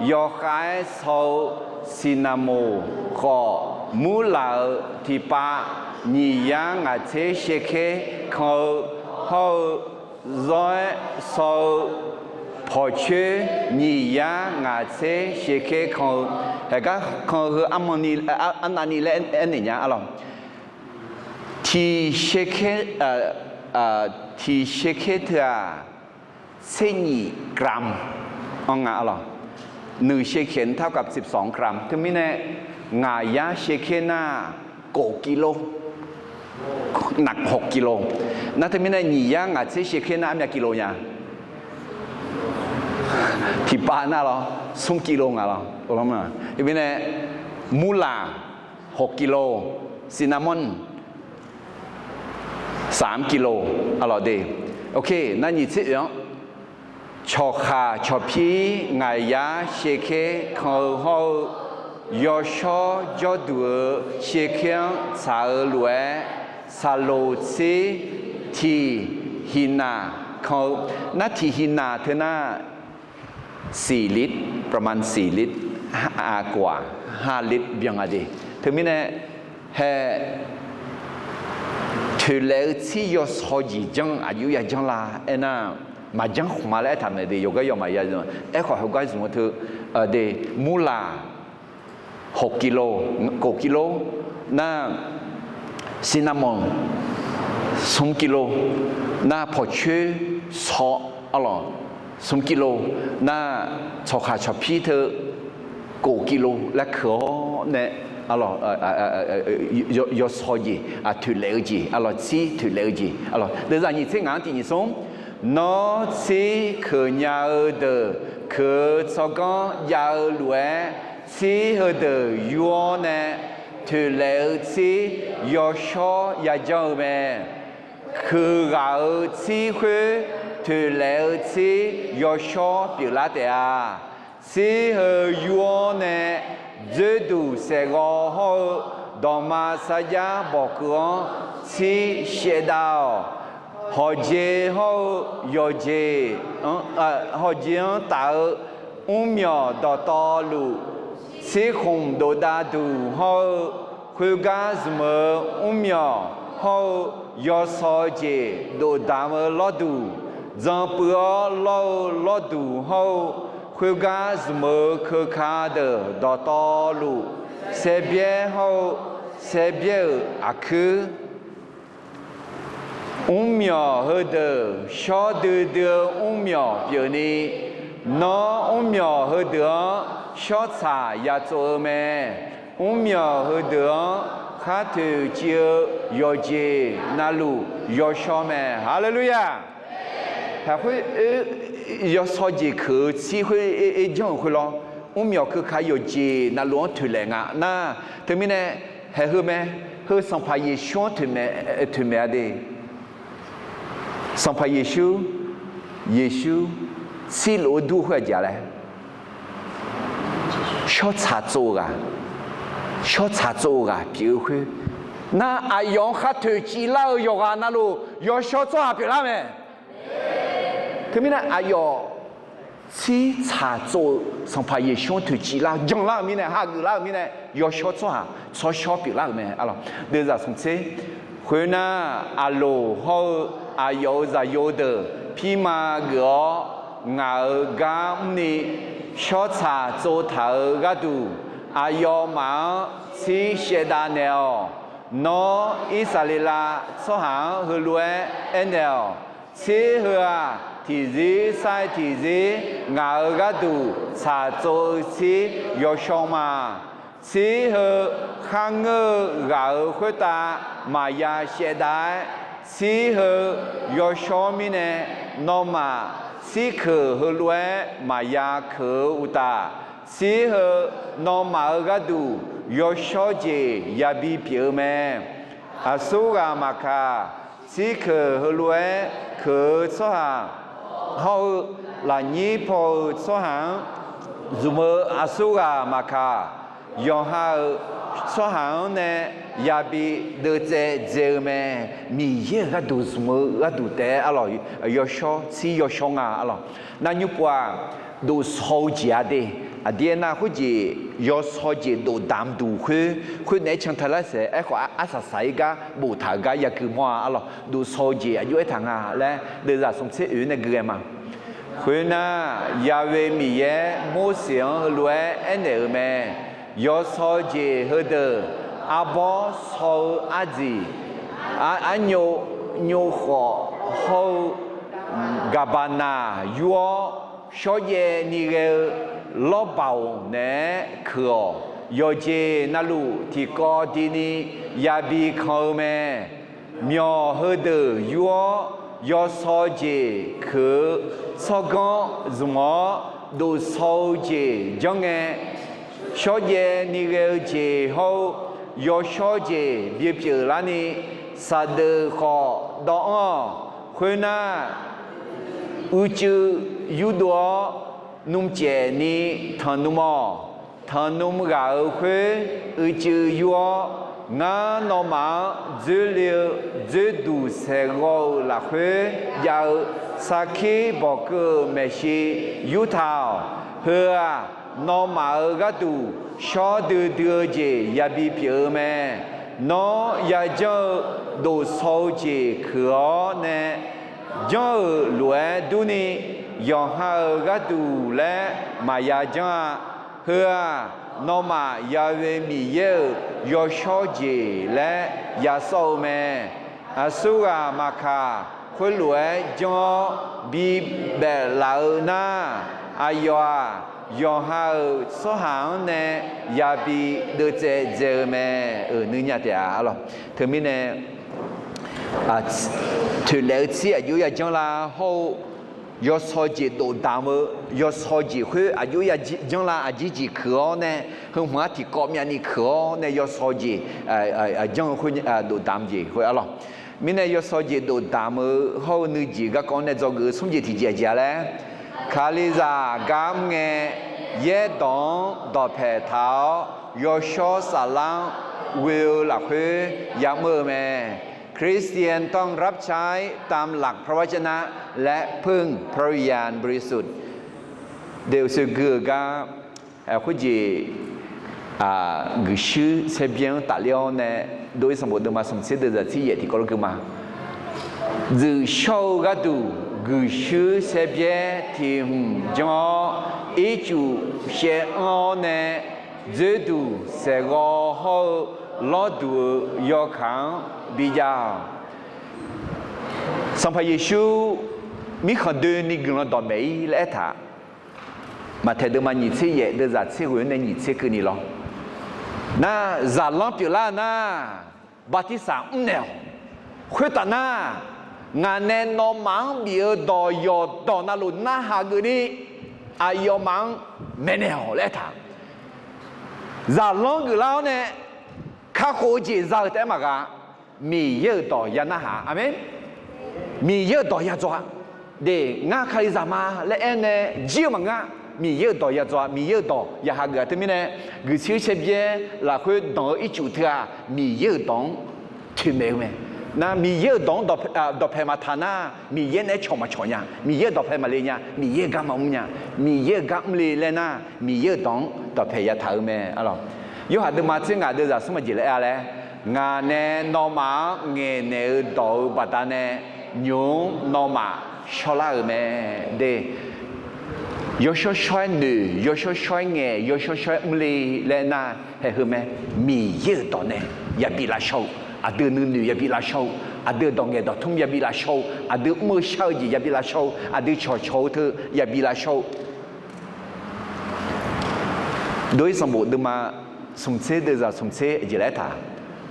yawkhav-aer shaw-eu siqnaqmoq khawf, murlaq-euq tiqpav nyiq yar ngaq tser shaerkhaer kan-eu hawr-eu, zawr-aer shaw-eu pawqcoer nyiq yar ngaq tser shaerkhaer kan-eu, haeqgar kan-eu heu arnavni laer aernaeq nya arlawq. Tiq shaerkhaer, tiq shaerkhaer teu-aq, tser nyiq gram-anr nga arlawq. หนึ่ง shaerkhaer เท่ากับสิบสอง gram. Teumirnae ngaq yar shaerkhaer nar, kof kilo, naq hawq kilo. Nar teumirnae nyiq yar ngaq tser shaerkhaer nar armyav kilo nya? Tiqpav nar lawr, smr kilo nga lawr. Teumirnae murlaq hawq kilo, cinnamon สาม kilo arlawq de. Nar nyiq tser oeq-anr, cawqkhaq cawqpir ngaq yar shaerkhaer kan-eu hawr-eu, yawshawr jawrduq-eu shaerkhaer-anr tsaq-eu lof-aer, saqloq tser tiq hiqnaq kan-eu. Nar tiq hiqnaq teu nar, สี่ ลิตร, ประมาณ สี่ ลิตร, aqkof-aq ห้า ลิตร byan nga de. Teumirnae hae, toeqlaef-eu tsir yawshaw jeq janr aqjox ya janr la aernar, maqjanr khmq ma laer aertaq mae de. Yawqgar yawmaf ya zmq, aerkhawf heugar zmq-eu teu de, murlaq hawq kilo, kof kilo, nar cinnamon smr kilo, nar pawqcoer saw arlawq smr kilo, nar cawqkhaq cawqpir teu kof kilo laer keuq-awr nae arlawq, yawshaw jeq, toeqlaef-eu jeq arlawq, tsir toeqlaef-eu jeq arlawq. Deuvzaq nyiq tser ngaq-anr tiq nyiq smr. Nawr, tsir keuq nya-eu deuq keuq-eu tsawrganr jav-eu lof-aer, tsir heudeuq yur-awr nae toeqlaef-eu tsir yawshawr yajanr-eu mae. Keuq ghaq-euq tsir khoer toeqlaef-eu tsir yawshawr pyeuflar taef-a. Tsir heu yur-awr nae dzoerduq saeqghawv hawr-eu dawqma sarjax bawqkeuv-anr tsir shaevdav-awq. Hawqjeq hawr-eu yawqjeq, hawqjeq-anr taf-eu mrmyawq dawqtawvluf, tsirkhmq dofdav duq hawr-eu khoergar zmq-eu mrmyawq hawr-eu yawshawr jeq dofdaq-eu lawrduq, dzanpuiv-awr lawr-eu lawrduq hawr-eu khoergar zmq-eu keuka deuq dawqtawvluf, saevbyaer hawr-eu saevbyaer-euq aqkuir, mrmyawq heudeuq shawr duidui-eu mrmyawq pyeufni, nawr mrmyawq heudeuq-anr shawrtsaq yatsov-eu mae. Mrmyawq heudeuq-anr khar toeqciv-eu yawqjeq navluf yawshawr mae. Haleluya! Haq khoer, yawshawr jeq keuq-eu tsir khoer janr-euq khoer lawr, mrmyawq keuka yawqjeq navluf-anr toeqlaef nga nar, teumirnae haeq heu mae, heu Sanqpaq Yeqsur-anr toeqmaeq-a de. Sanqpaq Yeqsur, Yeqsur, tsir lof-aer dur khoer-aq jeq laer, shawrtsaq tsov-eu ghaq, shawrtsaq tsov-eu ghaq pyeuf-eu khoer nar, aqyawf-anr khar toeqciv lar-eu yawqghaq navluf yawshawr tsawrhaq pyeuflar mae. Teumirnae aqyawf tsir tsaq tsov-eu Sanqpaq Yeqsur-anr toeqciv lar-eu janlar-euq mirnae, hageuf lar-euq mirnae, yawshawr tsawrhaq tsawrshawr pyeuflar-euq mae. Deuvzaq smqtser, khoernar, aqloq hawr-eu aqyawf-euq zaqyo deuq pirma geuf-awr, ngaq-euq gar mrni shawrtsaq tsov taq-euq gharduq, aqyawfmaf-anr tsir shaevdav naeq-awq. Nawr, Irsaqleqlav tsawrhaq-anr heulof-aer aernaeq-awq. Tsir heu-aq, tiqzir sar-iq tiqzir ngaq-euq gharduq tsaq tsov-eu tsir yawshawr ma. Tsir heu kharngeur-eu ghaq-euq khoertav maqya shaevdav-aer, tsir heu yawshawr mirnae, nawmaf tsirkeuq heulof-aer maqya keuq-eu uqtaf, tsir heu nawmaf-euq gharduq yawshawr jeq yabi pyeuf-eu mae. Aqsurghaq maqkaq, tsirkeuq heulof-aer keuq-eu tsawrhaq hawr-eu, lafnyir paw-eu tsawrhaq-anr zmq-eu aqsurghaq maqkaq, yawqha-euq tsawrhaq-anr nae yabi deuvtsaev dzae-eu mae. Miqyaer-euq gharduq zmq-eu gharduq taef-aer arlawq, yawshawr tsir yawshawr nga arlawq. Nav nymr pov-aq, dofsaw-eu jeq-a de. Aqdir aernar, khoerjeq yawshawr jeq dofdaq mqduq khoer, khoernaeq-aer cantae lar saef. Aerkhawf, arsaq saq-ir gar boftaq-euq gar yagui mawr-a arlawq. Dofsaw-eu jeq aqjox aertaq nga laer deuvzaq smqtser oeq nae gui ghae ma. Khoernar, Ya'we Miqyaer Morseq-anr heulof-aer aernaeq-euq mae. Yawshawr jeq heudeuq, arbawr shaw-eu ardziq, arnyov, nyov khawf hawr-eu gaqbaqnaq yur-awr, shawrjaev ni ghae-eu lawrbaq-oq naeq-aer keuq-awq. Yawqjeq navluf tiqkawv dini yabi kan-eu mae. Myawq heudeuq yur-awr, yawshawr jeq keuq-eu tsawrganr zmq-awr, dofsaw-eu jeq janr ngae, shawrjaev ni ghae-eu jeq hawr-eu yawshawr jeq bipyeuf larni, saqdeuf khawf dawv-anr-awq. Khoernar, uicuiv yurdov-awr, nmrcaev ni tanqnm-awq. Tanqnm ghaq-euq khoer uicuiv yur-awr, ngar nawmaf-anr dzoerle-eu dzoerduq saeqghawv-euq lafkhoer jav-eu sarkir bawqkeuv-euq maeqshi yurtaq-awq. Heu-aq, nawmaf-euq gharduq shawr duidui-eu jeq yabi pyeuf-eu mae. Nawr yajanr-eu dofsaw-eu jeq keuq-awr nae, janr-euq lof-aer durni, yawqha-euq gharduq laer maqya janr-a. Heu-aq, nawmaf Ya'we Miqyaer-euq yawshawr jeq laer yasawr-eu mae. Aqsurghaq maqkaq, khoerlof-aer janr-awr bibaef laf-eu nar, aqyawf-aq, yawqha-euq tsawrhaq-anr nae yabi deuvtsaev dzae-eu mae. Euq nuinya taef-a arlawq. Teumirnae toeqlaef-eu tsir aqjox yajanr lar hawr-eu, yawsaw jeq dofdamq-eu yawsaw jeq khoer aqjox yajanr lar aqjir jeq kuiq-awr nae, heu hmq-anr tiqkawv myavni kuiq-awr nae yawsaw jeq janr-eu khoer dofdamq jeq khoer arlawq. Mirnae yawsaw jeq dofdamq-eu hawr-eu nuijeq garkawv nae dzawgeuf-eu smr jeq tiqjeq aqjeq-a laer, ခရစ်ယာန် gar mr ngae, yaerdawq-anr dawqpae taq-awr, yawshawr saflar-anr ghoe-eu lafkhoer yamr-eu mae. Kristian ต้องรับใช้ตามหลักพระวจนะและพึ่งพระวิญญาณบริสุทธิ์ deuq uqshoe gui-euq gar, khoerjeq guiqshuir saerbyaer-anr tafler-awr nae, dov-ir sanqbof deuvma smq tser deuvzaq tser yaef tiqkawv lof gui ma. Dzuif shawr-eu gharduq guiqshuir saerbyaer tiq hmq janr-awr, ircuf shaev anr-awr nae, dzoerduq saeqghawv hawr-eu lawrduq-euq yawkaq-anr bijav-awq. Sanqpaq Yeqsur mirkhanq doeni guiqlanq dawqmaeq-ir laer aertaq, Maqtaeq deuvma nyiq tser yaef deuvzaq tser ghoeq-anr nae nyiq tser keuvni lawr. Nar, zaqlanr pyeuflar nar, bartirsaq mrnaeq-awq. Khoertaf nar, ngaq nae nawmaf-anr bif-eu dawq yawqdawq navluf narhaq geufni, aqyawfmaf-anr maeqnaeq-awq laer aertaq. Zaqlanr geuflar-awr nae kakhof-eu jeq za-eu taef-aer maqgaq, Miqyaer-euq dawq ya narhaq-a. Aqmeq. Miqyaer-euq dawq ya dzaw-a. De, ngar Kalizaq ma laer aernae jir-eu maqngeur-a. Miqyaer-euq dawq ya dzaw-a. Miqyaer-euq dawq ya hageuf-a. Teumirnae, guiqshuir saerbyaer lafkhoer danq-eu ircuf teu-aq, Miqyaer-euq dawq-anr toeqmaeq-eu mae. Nar, Miqyaer-euq dawq-anr dawqpae maqtaq nar, Miqyaer naeq-aer cawq maqcawq nya. Miqyaer-euq dawqpae maqle nya. Miqyaer-euq gar maqmr nya. Miqyaer-euq gar mrle laer nar, Miqyaer-euq dawq-anr dawqpae yataq-eu mae. Arlawq, Yorhaq deuvma tser ngaq deuvzaq smr maqjeq laer aer-a laer, ngaq nae nawmaf-anr ngaeqnaeq-eu dawq-eu baqdanae, nymq-mr nawmaf shawrlar-euq mae. De, yawshawr shawr-aer noeq, yawshawr shawr-aer ngaeq, yawshawr shawr-aer mrle laer nar, haeq heu mae. Miqyaer-euq dawq nae yabi lavshawr-eu, aqdui nuinoeq yabi lavshawr-eu, aqdui dawq ngaeq dawq tmr yabi lavshawr-eu, aqdui mr-eu shar-eu jeq yabi lavshawr-eu, aqdui cawqcawq-eu teu yabi lavshawr-eu Dov-ir sanqbof deuvma smq tser deuvzaq smq tser jeq laer taq.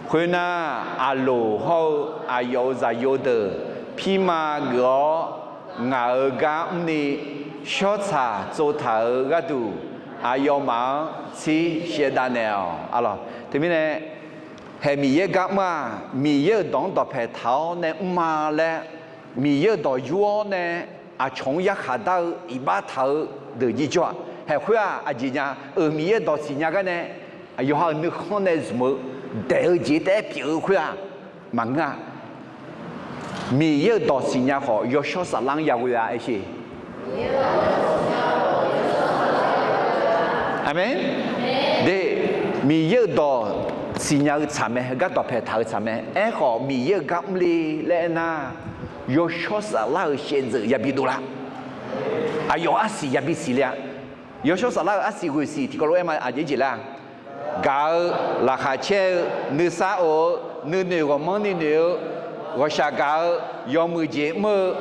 Khoernar, aqloq hawr-eu aqyawf-euq zaqyo deuq pirma geuf-awr, ngaq-euq gar mrni shawrtsaq tsovtaq-euq gharduq, aqyawfmaf-anr tsir shaevdav naeq-awq. Arlawq, teumirnae, haeq Miqyaer gar mr-aq, Miqyaer-euq dawq-anr dawqpae taq-awr nae mr-a laer, Miqyaer-euq dawq yur-awr nae aqcawq-anr yarkhaq dar-eu iqbax taq-eu deuq jirjawr-aq, haeq khoer-aq aqjeq nya-eu Miqyaer-euq dawq siqnya gar nae, yawqha-euq nuikhanr nae zmq-eu daeq-eu jeq taef-aer pyeuf-eu khoer-aq maqngeur-a. Miqyaer-euq dawq siqnya khawf, yawshawr saflar-anr yaghoe-a aer sher. Aqmeq. De, Miqyaer-euq dawq siqnya-eu tsaq mae, heugar dawqpae taq-eu tsaq mae. Aerkhawf, Miqyaer-euq gar mrle laer aernar, yawshawr saflar-euq shaevdzeuf yabi dovlar. Aqyawf arsiq yabi siqle-a. Yawshawr saflar-euq arsiq ghoeq siq tiqkawv lof-aer ma aqjeq jeq laer-a. Gaq-eu, laqkhaq caer-eu, nuisar of-eu, nuinoeq ghawqmanrni noeq-eu, ghawqshaq gaq-eu, yawmuiq jeq mr-eu,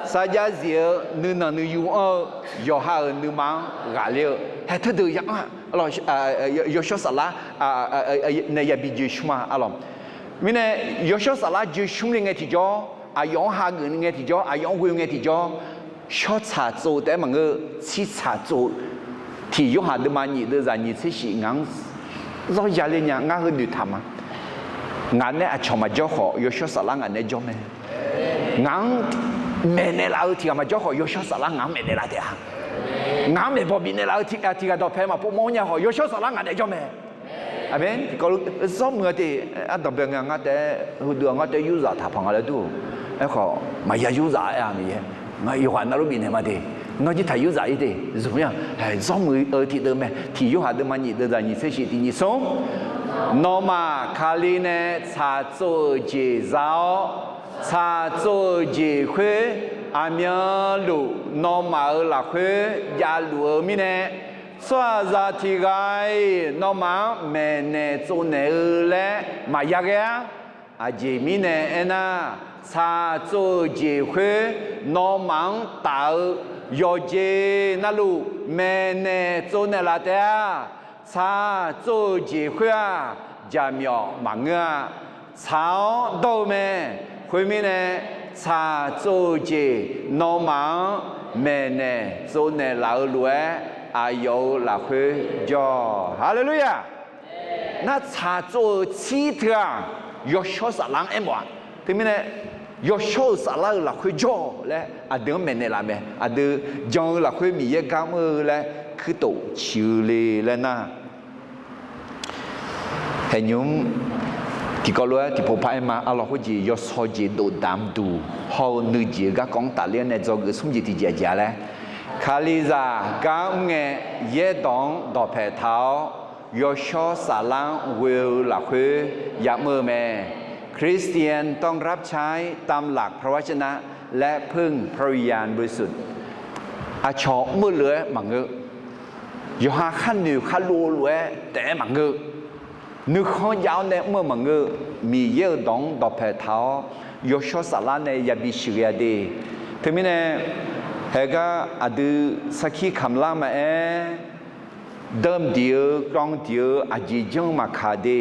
sarjax zif-eu, nuinanq nuiyu anr-eu, yawqha-euq nuima-anr ghaqler-eu, haeq teudeuq ya anr-aq, yawshawr saflar nae yabi joe shmr-a. Arlawq, mirnae yawshawr saflar joe shmr le ngae tiqjawr, aqyawf-anr hageuf ngae tiqjawr, aqyawf-anr ghoe ngae tiqjawr, shawrtsaq tsov taef-aer maqngeur-eu, tsirtsaq tsov-eu. Tiq Yorhaq deuvma nyiq deuvzaq nyiq tser shif ngaq-anr zawr ya le nya, ngar heu noeqtaq ma. Ngaq nae aqcawq maqjawr khawf, yawshawr saflar ngaq nae jawr mae. Ngaq-anr maeqnaeq laf-eu tiq ghaq maqjawr khawf, yawshawr saflar ngaq-anr maeqnaeq laf taef-a. Ngaq-anr maeqbawq bifnaeq laf-eu tiq ghaq dawqpae maqpov mawr nya khawf, yawshawr saflar ngaq nae jawr mae. Aqmeq. Tiqkawv lof zawr muiq-a te, ardanqbae nga ngar taef-aer, heudeuq-aq ngar taef-aer yurzaq taqpanq nga laer dur-eu. Aerkhawf maqya yurzaq aer-a Miqyaer. Ngar yawqghaq navluf bifnaeq ma de. Nawr jir taq yurzaq-ir te. Zmq-ir-aq, zawr muiq-eu tiqdeuv mae. Tiq Yorhaq deuvma nyiq deuvzaq nyiq tser shif tiq nyiq smr. Nawmaf Kali nae tsaq tsov-euq jeq za-awr, tsaq tsov-euq jeq khoer aqmyanluf nawmaf-euq lafkhoer javluf-eu mirnae, tsawrhaqzaq tiq ghaq-iq nawmaf-anr maeqnaeq tsovnaeq-eu laer maqya ghae-ar. Aqjeq mirnae aernar, tsaq tsov-euq jeq khoer nawmaf-anr taf-eu yawqjeq navluf maeqnaeq tsovnaeq laf taef-a. Tsaq tsov-euq jeq khoer-aq, jaqmyawf maqngeur-a. Tsaq-awr dawr-eu mae. Khoermirnae, tsaq tsov-euq jeq nawmaf-anr maeqnaeq tsovnaeq laf-eu lof-aer, aqyawf-euq lafkhoer jawr. Haleluya! Nar tsaq tsov-euq tsir teu-aq, yawshawr saflar-anr aermawf-a. Teumirnae, yawshawr-euq saflar-euq lafkhoer jawr laer aqdui-anr maeqnaeq laf mae. Aqdui jan-eu lafkhoer Miqyaer gar mr-eu laer kuirtof ciq-eu le laer nar, haeqnymr tiqkawv lof-aer tiqpov par aer ma. Arlawq khoerjeq yawshawr jeq dofdamq duq hawr-eu nuijeq-eu garkawv-anr tafler-awr nae dzawgeuf smr jeq tiqjeq aqjeq-a laer, Kalizaq gar mr ngae, yaerdawq-anr dawqpaeq taq-awr, yawshawr saflar-anr ghoe-eu lafkhoer yamr-eu mae. คริสเตียนต้องรับใช้ตามหลักพระวจนะและพึ่งพระวิญญาณบริสุทธิ์ Aqcawq mr-eu lof-aer maqngeur. Yawqha kharnoeq kharlov lof-aer taef-aer maqngeur. Nuikhanr jav-awr nae mr-eu maqngeur. Miqyaer-euq dawq-anr dawqpaeq taq-awr, yawshawr saflar nae yabi sheuqghae-a de. Teumirnae, haegar aqdui sarkir kamq lar maqaer, deuv diq-eu kawv diq-eu aqjeq janr maqkaq de.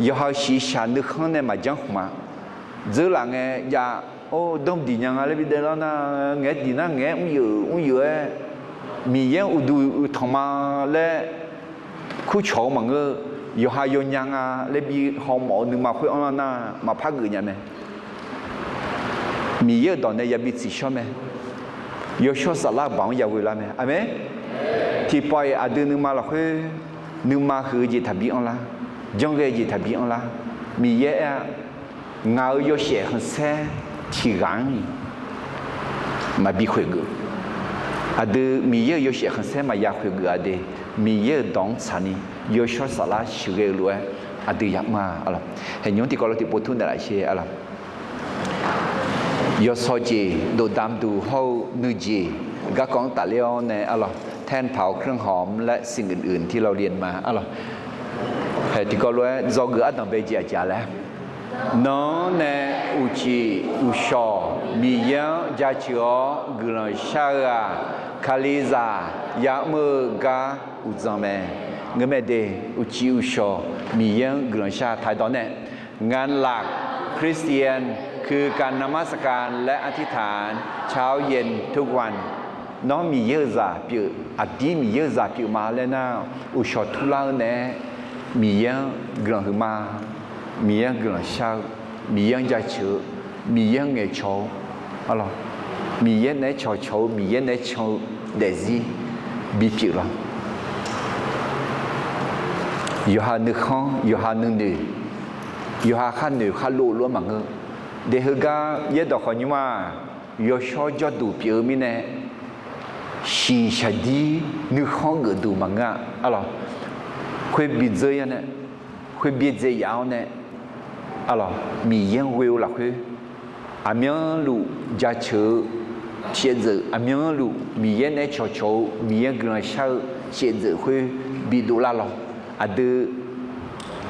Yawqha-euq shiqshaq nuikhanr nae maqjanr khmq-a. Dzeurlaf ngae jav, or, deuv diq nya nga laer bi daev lar nar, ngaeq-aer diq nar ngaeq-aer mryeuf mryeuf-aer, Miqyaer-anr uqduq uiqtanq ma laer kurcawq-eu maqngeur. Yawqha yawnya nga laer bi hawmawf-eu nuima khoer anrlar nar maqpar geuf nya mae. Miqyaer-euq dawq nae yabi tsiqshawr mae. Yawshawr saflar-eu baoq-anr yaghoe lar mae. Aqmeq. Tiqpawf-iq aqdui nuima lafkhoer, nuima huiq-eu jeq taqbi anrlar, janrghae jeq taqbi anrlar. Miqyaer aer-a, ngaq-euq yawshaef khanqsaer tiq ghaq-anr maqbi khoeq geuf. Aqdui Miqyaer-euq yawshaef khanqsaer maqya khoeq geuf-a de. Miqyaer-euq dawq-anr tsaqni yawshawr saflar sheuqghae-eu lof-aer aqdui yamr-a. Arlawq, haeqnymr tiqkawv lof tiqpov tmr naeqlaf sher. Arlawq, yawshawr jeq dofdamq duq hawr-eu nuijeq garkawv-anr tafler-awr nae, arlawq, แท่นเผาเครื่องหอมและสิ่งอื่นๆที่เราเรียนมา arlawq, haeq tiqkawv lof-aer dzawgeuf ardanqbae jeq aqjeq laer, Nan-anr nae uqcif uqshawq Miqyaer-anr jaceuq-awr guiqlanq shar-eu-aq, Kalizaq yamr-eu gar uqdzan mae. Ngeur mae de, uqcif uqshawq Miqyaer-anr guiqlanq shar-eu taq-aer dawq nae, งานหลักคริสเตียนคือการนมัสการและอธิษฐานเช้าเย็นทุกวัน Nawr Miqyaer-euq zaq pyeuf, aqdir Miqyaer-euq zaq pyeuf ma laer nar, uqshawq turlar-eu naeq-aer Miqyaer-anr guiqlanq huiqma, Miqyaer-anr guiqlanq shar-eu, Miqyaer-anr jaceuq-eu, Miqyaer-anr ngaeqcawq-eu, arlawq, Miqyaer naeq-aer cawqcawq-eu, Miqyaer naeq-aer can-eu daefzir bipyeuf lawr. Yawqha nuikhanr, yawqha nuinoeq, yawqha kharnoeq kharlov lof-aer maqngeur. De heugar yaerdawq khawf nymr-aq, yawshawr jawrduq pyeuf-eu mirnae, shiqshaq dir nuikhanr geufduq maqngeur-a. Arlawq, khoer bi dzeur-ir-awr nae, khoer byaerdzae yaf-awr nae, arlawq, Miqyaer-anr ghoe-eu lafkhoer, aqmyanluf jaceuq-eu shaevdzeuf, aqmyanluf Miqyaer naeq-aer cawqcawq-eu, Miqyaer guiqlanq shar-eu shaevdzeuf khoer bidov lar lawr. Aqdui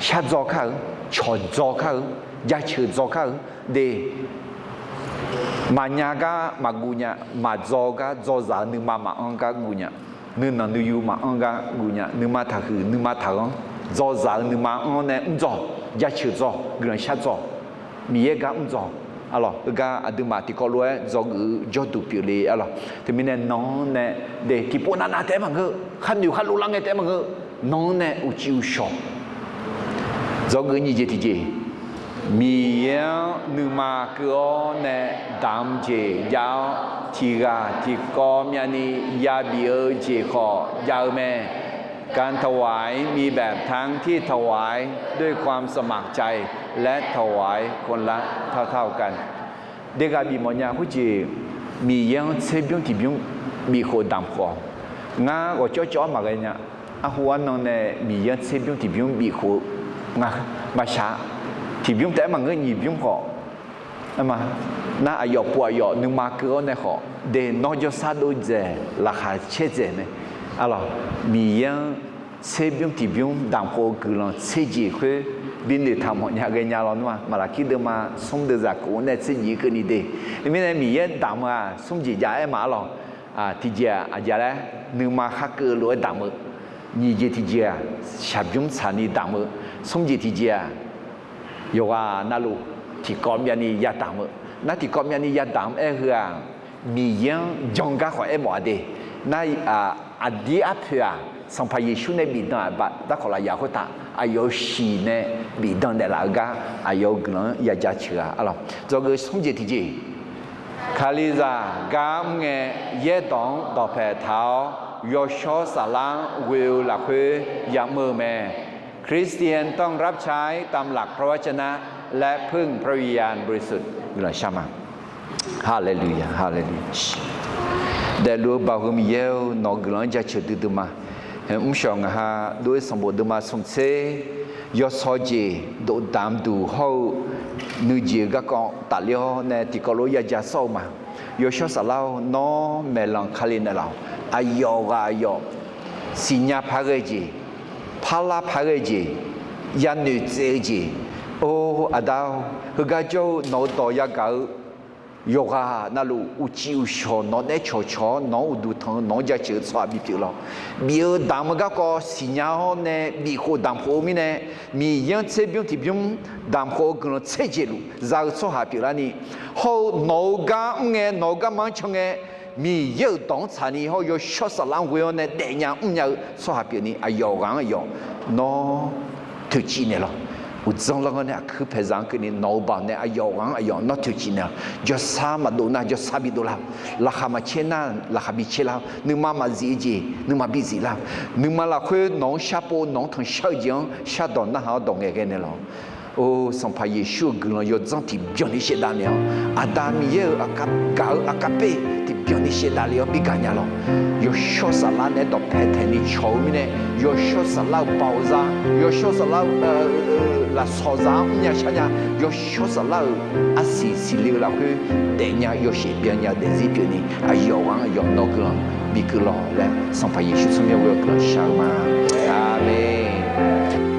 shardzaw kar-eu, cawqdzaw kar-eu, jaceuq dzaw kar-eu de. Maqnya gar maqguv nya, maqdzaw gar dzawzaq-eu nuima maqanr gar guv nya, nuinanq nuiyu maqanr gar guv nya, nuima taqhuiq nuima taqghanr, dzawzaq-eu nuima anr nae mrdzaw, jaceuq dzaw, guiqlanq shardzaw, Miqyaer gar mrdzaw. Arlawq, heugar aqduimaf tiqkawv lof-aer dzawgeuf-eu jawrduq pyeufle. Arlawq, teumirnae nan-anr nae de, tiqpov navnav taef-aer maqngeur, kharnoeq kharlov lar ngae taef-aer maqngeur, nan-anr nae uqcif uqshawq dzawgeuf nyiq jeq tiqjeq, Miqyaer-anr nuima keuv-awr nae damq jeq jav-awr, tiq ghaq tiqkawv myavni yabif-eu jeq khawf jav-eu mae. การถวายมีแบบทั้งที่ถวายด้วยความสมัครใจและถวายคนละเท่าๆกัน Deghaq bif mawfnya khoerjeq, Miqyaer-anr tserbymr tiqbymr bifkhof damq khawf, ngar ghawqcawv cawv-awr maqghae nya. Arhu arnan nae Miqyaer-anr tserbymr tiqbymr bifkhof ngar maqshaq. Tiqbymr taef-aer maqngeur, nyiq bymr khawf, aerma, nar aqyawf pov aqyawf nuima keuv-awr nae khawf de, nawr jawrsar dov dzaeq, laqkhaq caer dzaeq mae. Arlawq, Miqyaer-anr tserbymr tiqbymr damq khawf-eu guiqlanq tserjeq khoer binoeq taq mawfnya ghaenya lawnmr-aq, Maqlaqkir deuvma smr deuvzaq kof-anr nae tserjeq keuvni de. Teumirnae Miqyaer damq-eu-aq smr jeq jav-aer ma. Arlawq, tiqjeq-aq aqjeq laer, nuima khar keuv lof-aer damq-eu, nyiq jeq tiqjeq-aq, shaqbymr tsaqni damq-eu, smr jeq tiqjeq-aq, yawqghaq navluf tiqkawv myavni yadamq-eu. Nar tiqkawv myavni yadamq-eu aer heu-aq, Miqyaer-anr jan gar khawf aermawf-a de. Nar aqdir arpoeq-aq, Sanqpaq Yeqsur nae bifdan aqbaf darkawq lafyaq khoertav aqyawf-euq shiq nae bifdan naeqlaf-eu gar aqyawf-euq guiqlanq-anr yajaceuq-a arlawq. Dzawgeuf smr jeq tiqjeq, Kalizaq gar mrngae yaerdawq-anr dawqpae taq-awr, yawshawr saflar-anr ghoe-eu lafkhoer yamr-eu mae. คริสเตียนต้องรับใช้ตามหลักพระวจนะ และพึ่งพระวิญญาณบริสุทธิ์ Haleluya, haleluya. Daefluf-eu Baoq heu Miqyaer-or, nawq-euq guiqlanq-anr jaceuq duidui ma. Mrshawq ngaq ha dov-ir sanqbof deuvma smq tser, yawsaw jeq dofdamq duq hawr-eu nuijeq-eu garkawv tafler-awr nae tiqkawv lof yaja sawr-eu ma. Yawshawr saflar-or, nawr maeqlanq Kali naeqlaf-awq. Aqyawf ghaq aqyawf siqnya paq ghae jeq, parlar paq ghae jeq, yanoeq tsaev-eu jeq. Or Aqda-or, heugar jawr-eu nawq-eu dawq yagaq-eu yawqghaq navluf uqcif uqshawq nawq naeq-aer cawqcawq-awr nawq-anr uqduq tanq-eu nawq-anr jaceuq-eu tsawrhaq bipyeuf lawq. Bif-eu damq-eu garkawv siqnya-awr nae bifkhof damq khof-eu mirnae, Miqyaer-anr tserbymr tiqbymr damq khof-eu guiqlanq tser jeq luf za-eu tsawrhaq pyeuflarni, hawr-eu nawq-eu gar mrngae nawq-eu garma-anr can ngae, Miqyaer-euq dawq-anr tsaqni hawr-eu yawshawr saflar-anr ghoe-awr nae daefnya mrnya-eu tsawrhaq pyeufni, aqyawf ghaq-anr aqyawf nawr toeqciv naeq lawq. Uqdzan lanr-anr nae aqkuir paeqzaq-anr keuvni nawq-eu Baoq nae aqyawf ghaq-anr aqyawf nawr toeqciv naeq lawq. Jawrsar maqdov nar jawrsar bidov lar-awq. Laqkhaq maqcaer nar laqkhaq bicaer lar-awq. Nuima maqzif-eu jeq nuima bizif lar-awq. Nuima lafkhoer nawq-anr sharpov nawq-anr tanqshar-eu jeq-anr shardawq narhaq-awr dawq ngaeqghae naeq lawq. Or Sanqpaq Yeqsur-euq guiqlanq yawdzanr tiqbyanni shaevdav naeq-awr, Aqda Miqyaer-euq gaq-eu aqkar per tiqbyanni shaevdav le-awr bi gaqnya lawq. Yawshawr saflar naeq-aer dawqpae taeqni cawq-eu mirnae, yawshawr saflar-euq Baoq za, yawshawr saflar-eu lafsawq za-anr mrnya sharnya, yawshawr saflar-euq arsiq siqle-eu lafkhoer daefnya yawshaef byanya daefzir pyeufni, aqyawf ghaq-anr aqyawf nawq-eu guiqlanq bikeuv lawq laer Sanqpaq Yeqsur tsawrmyanr ghoe-awr guiqlanq shar-eu ma. Aqmeq.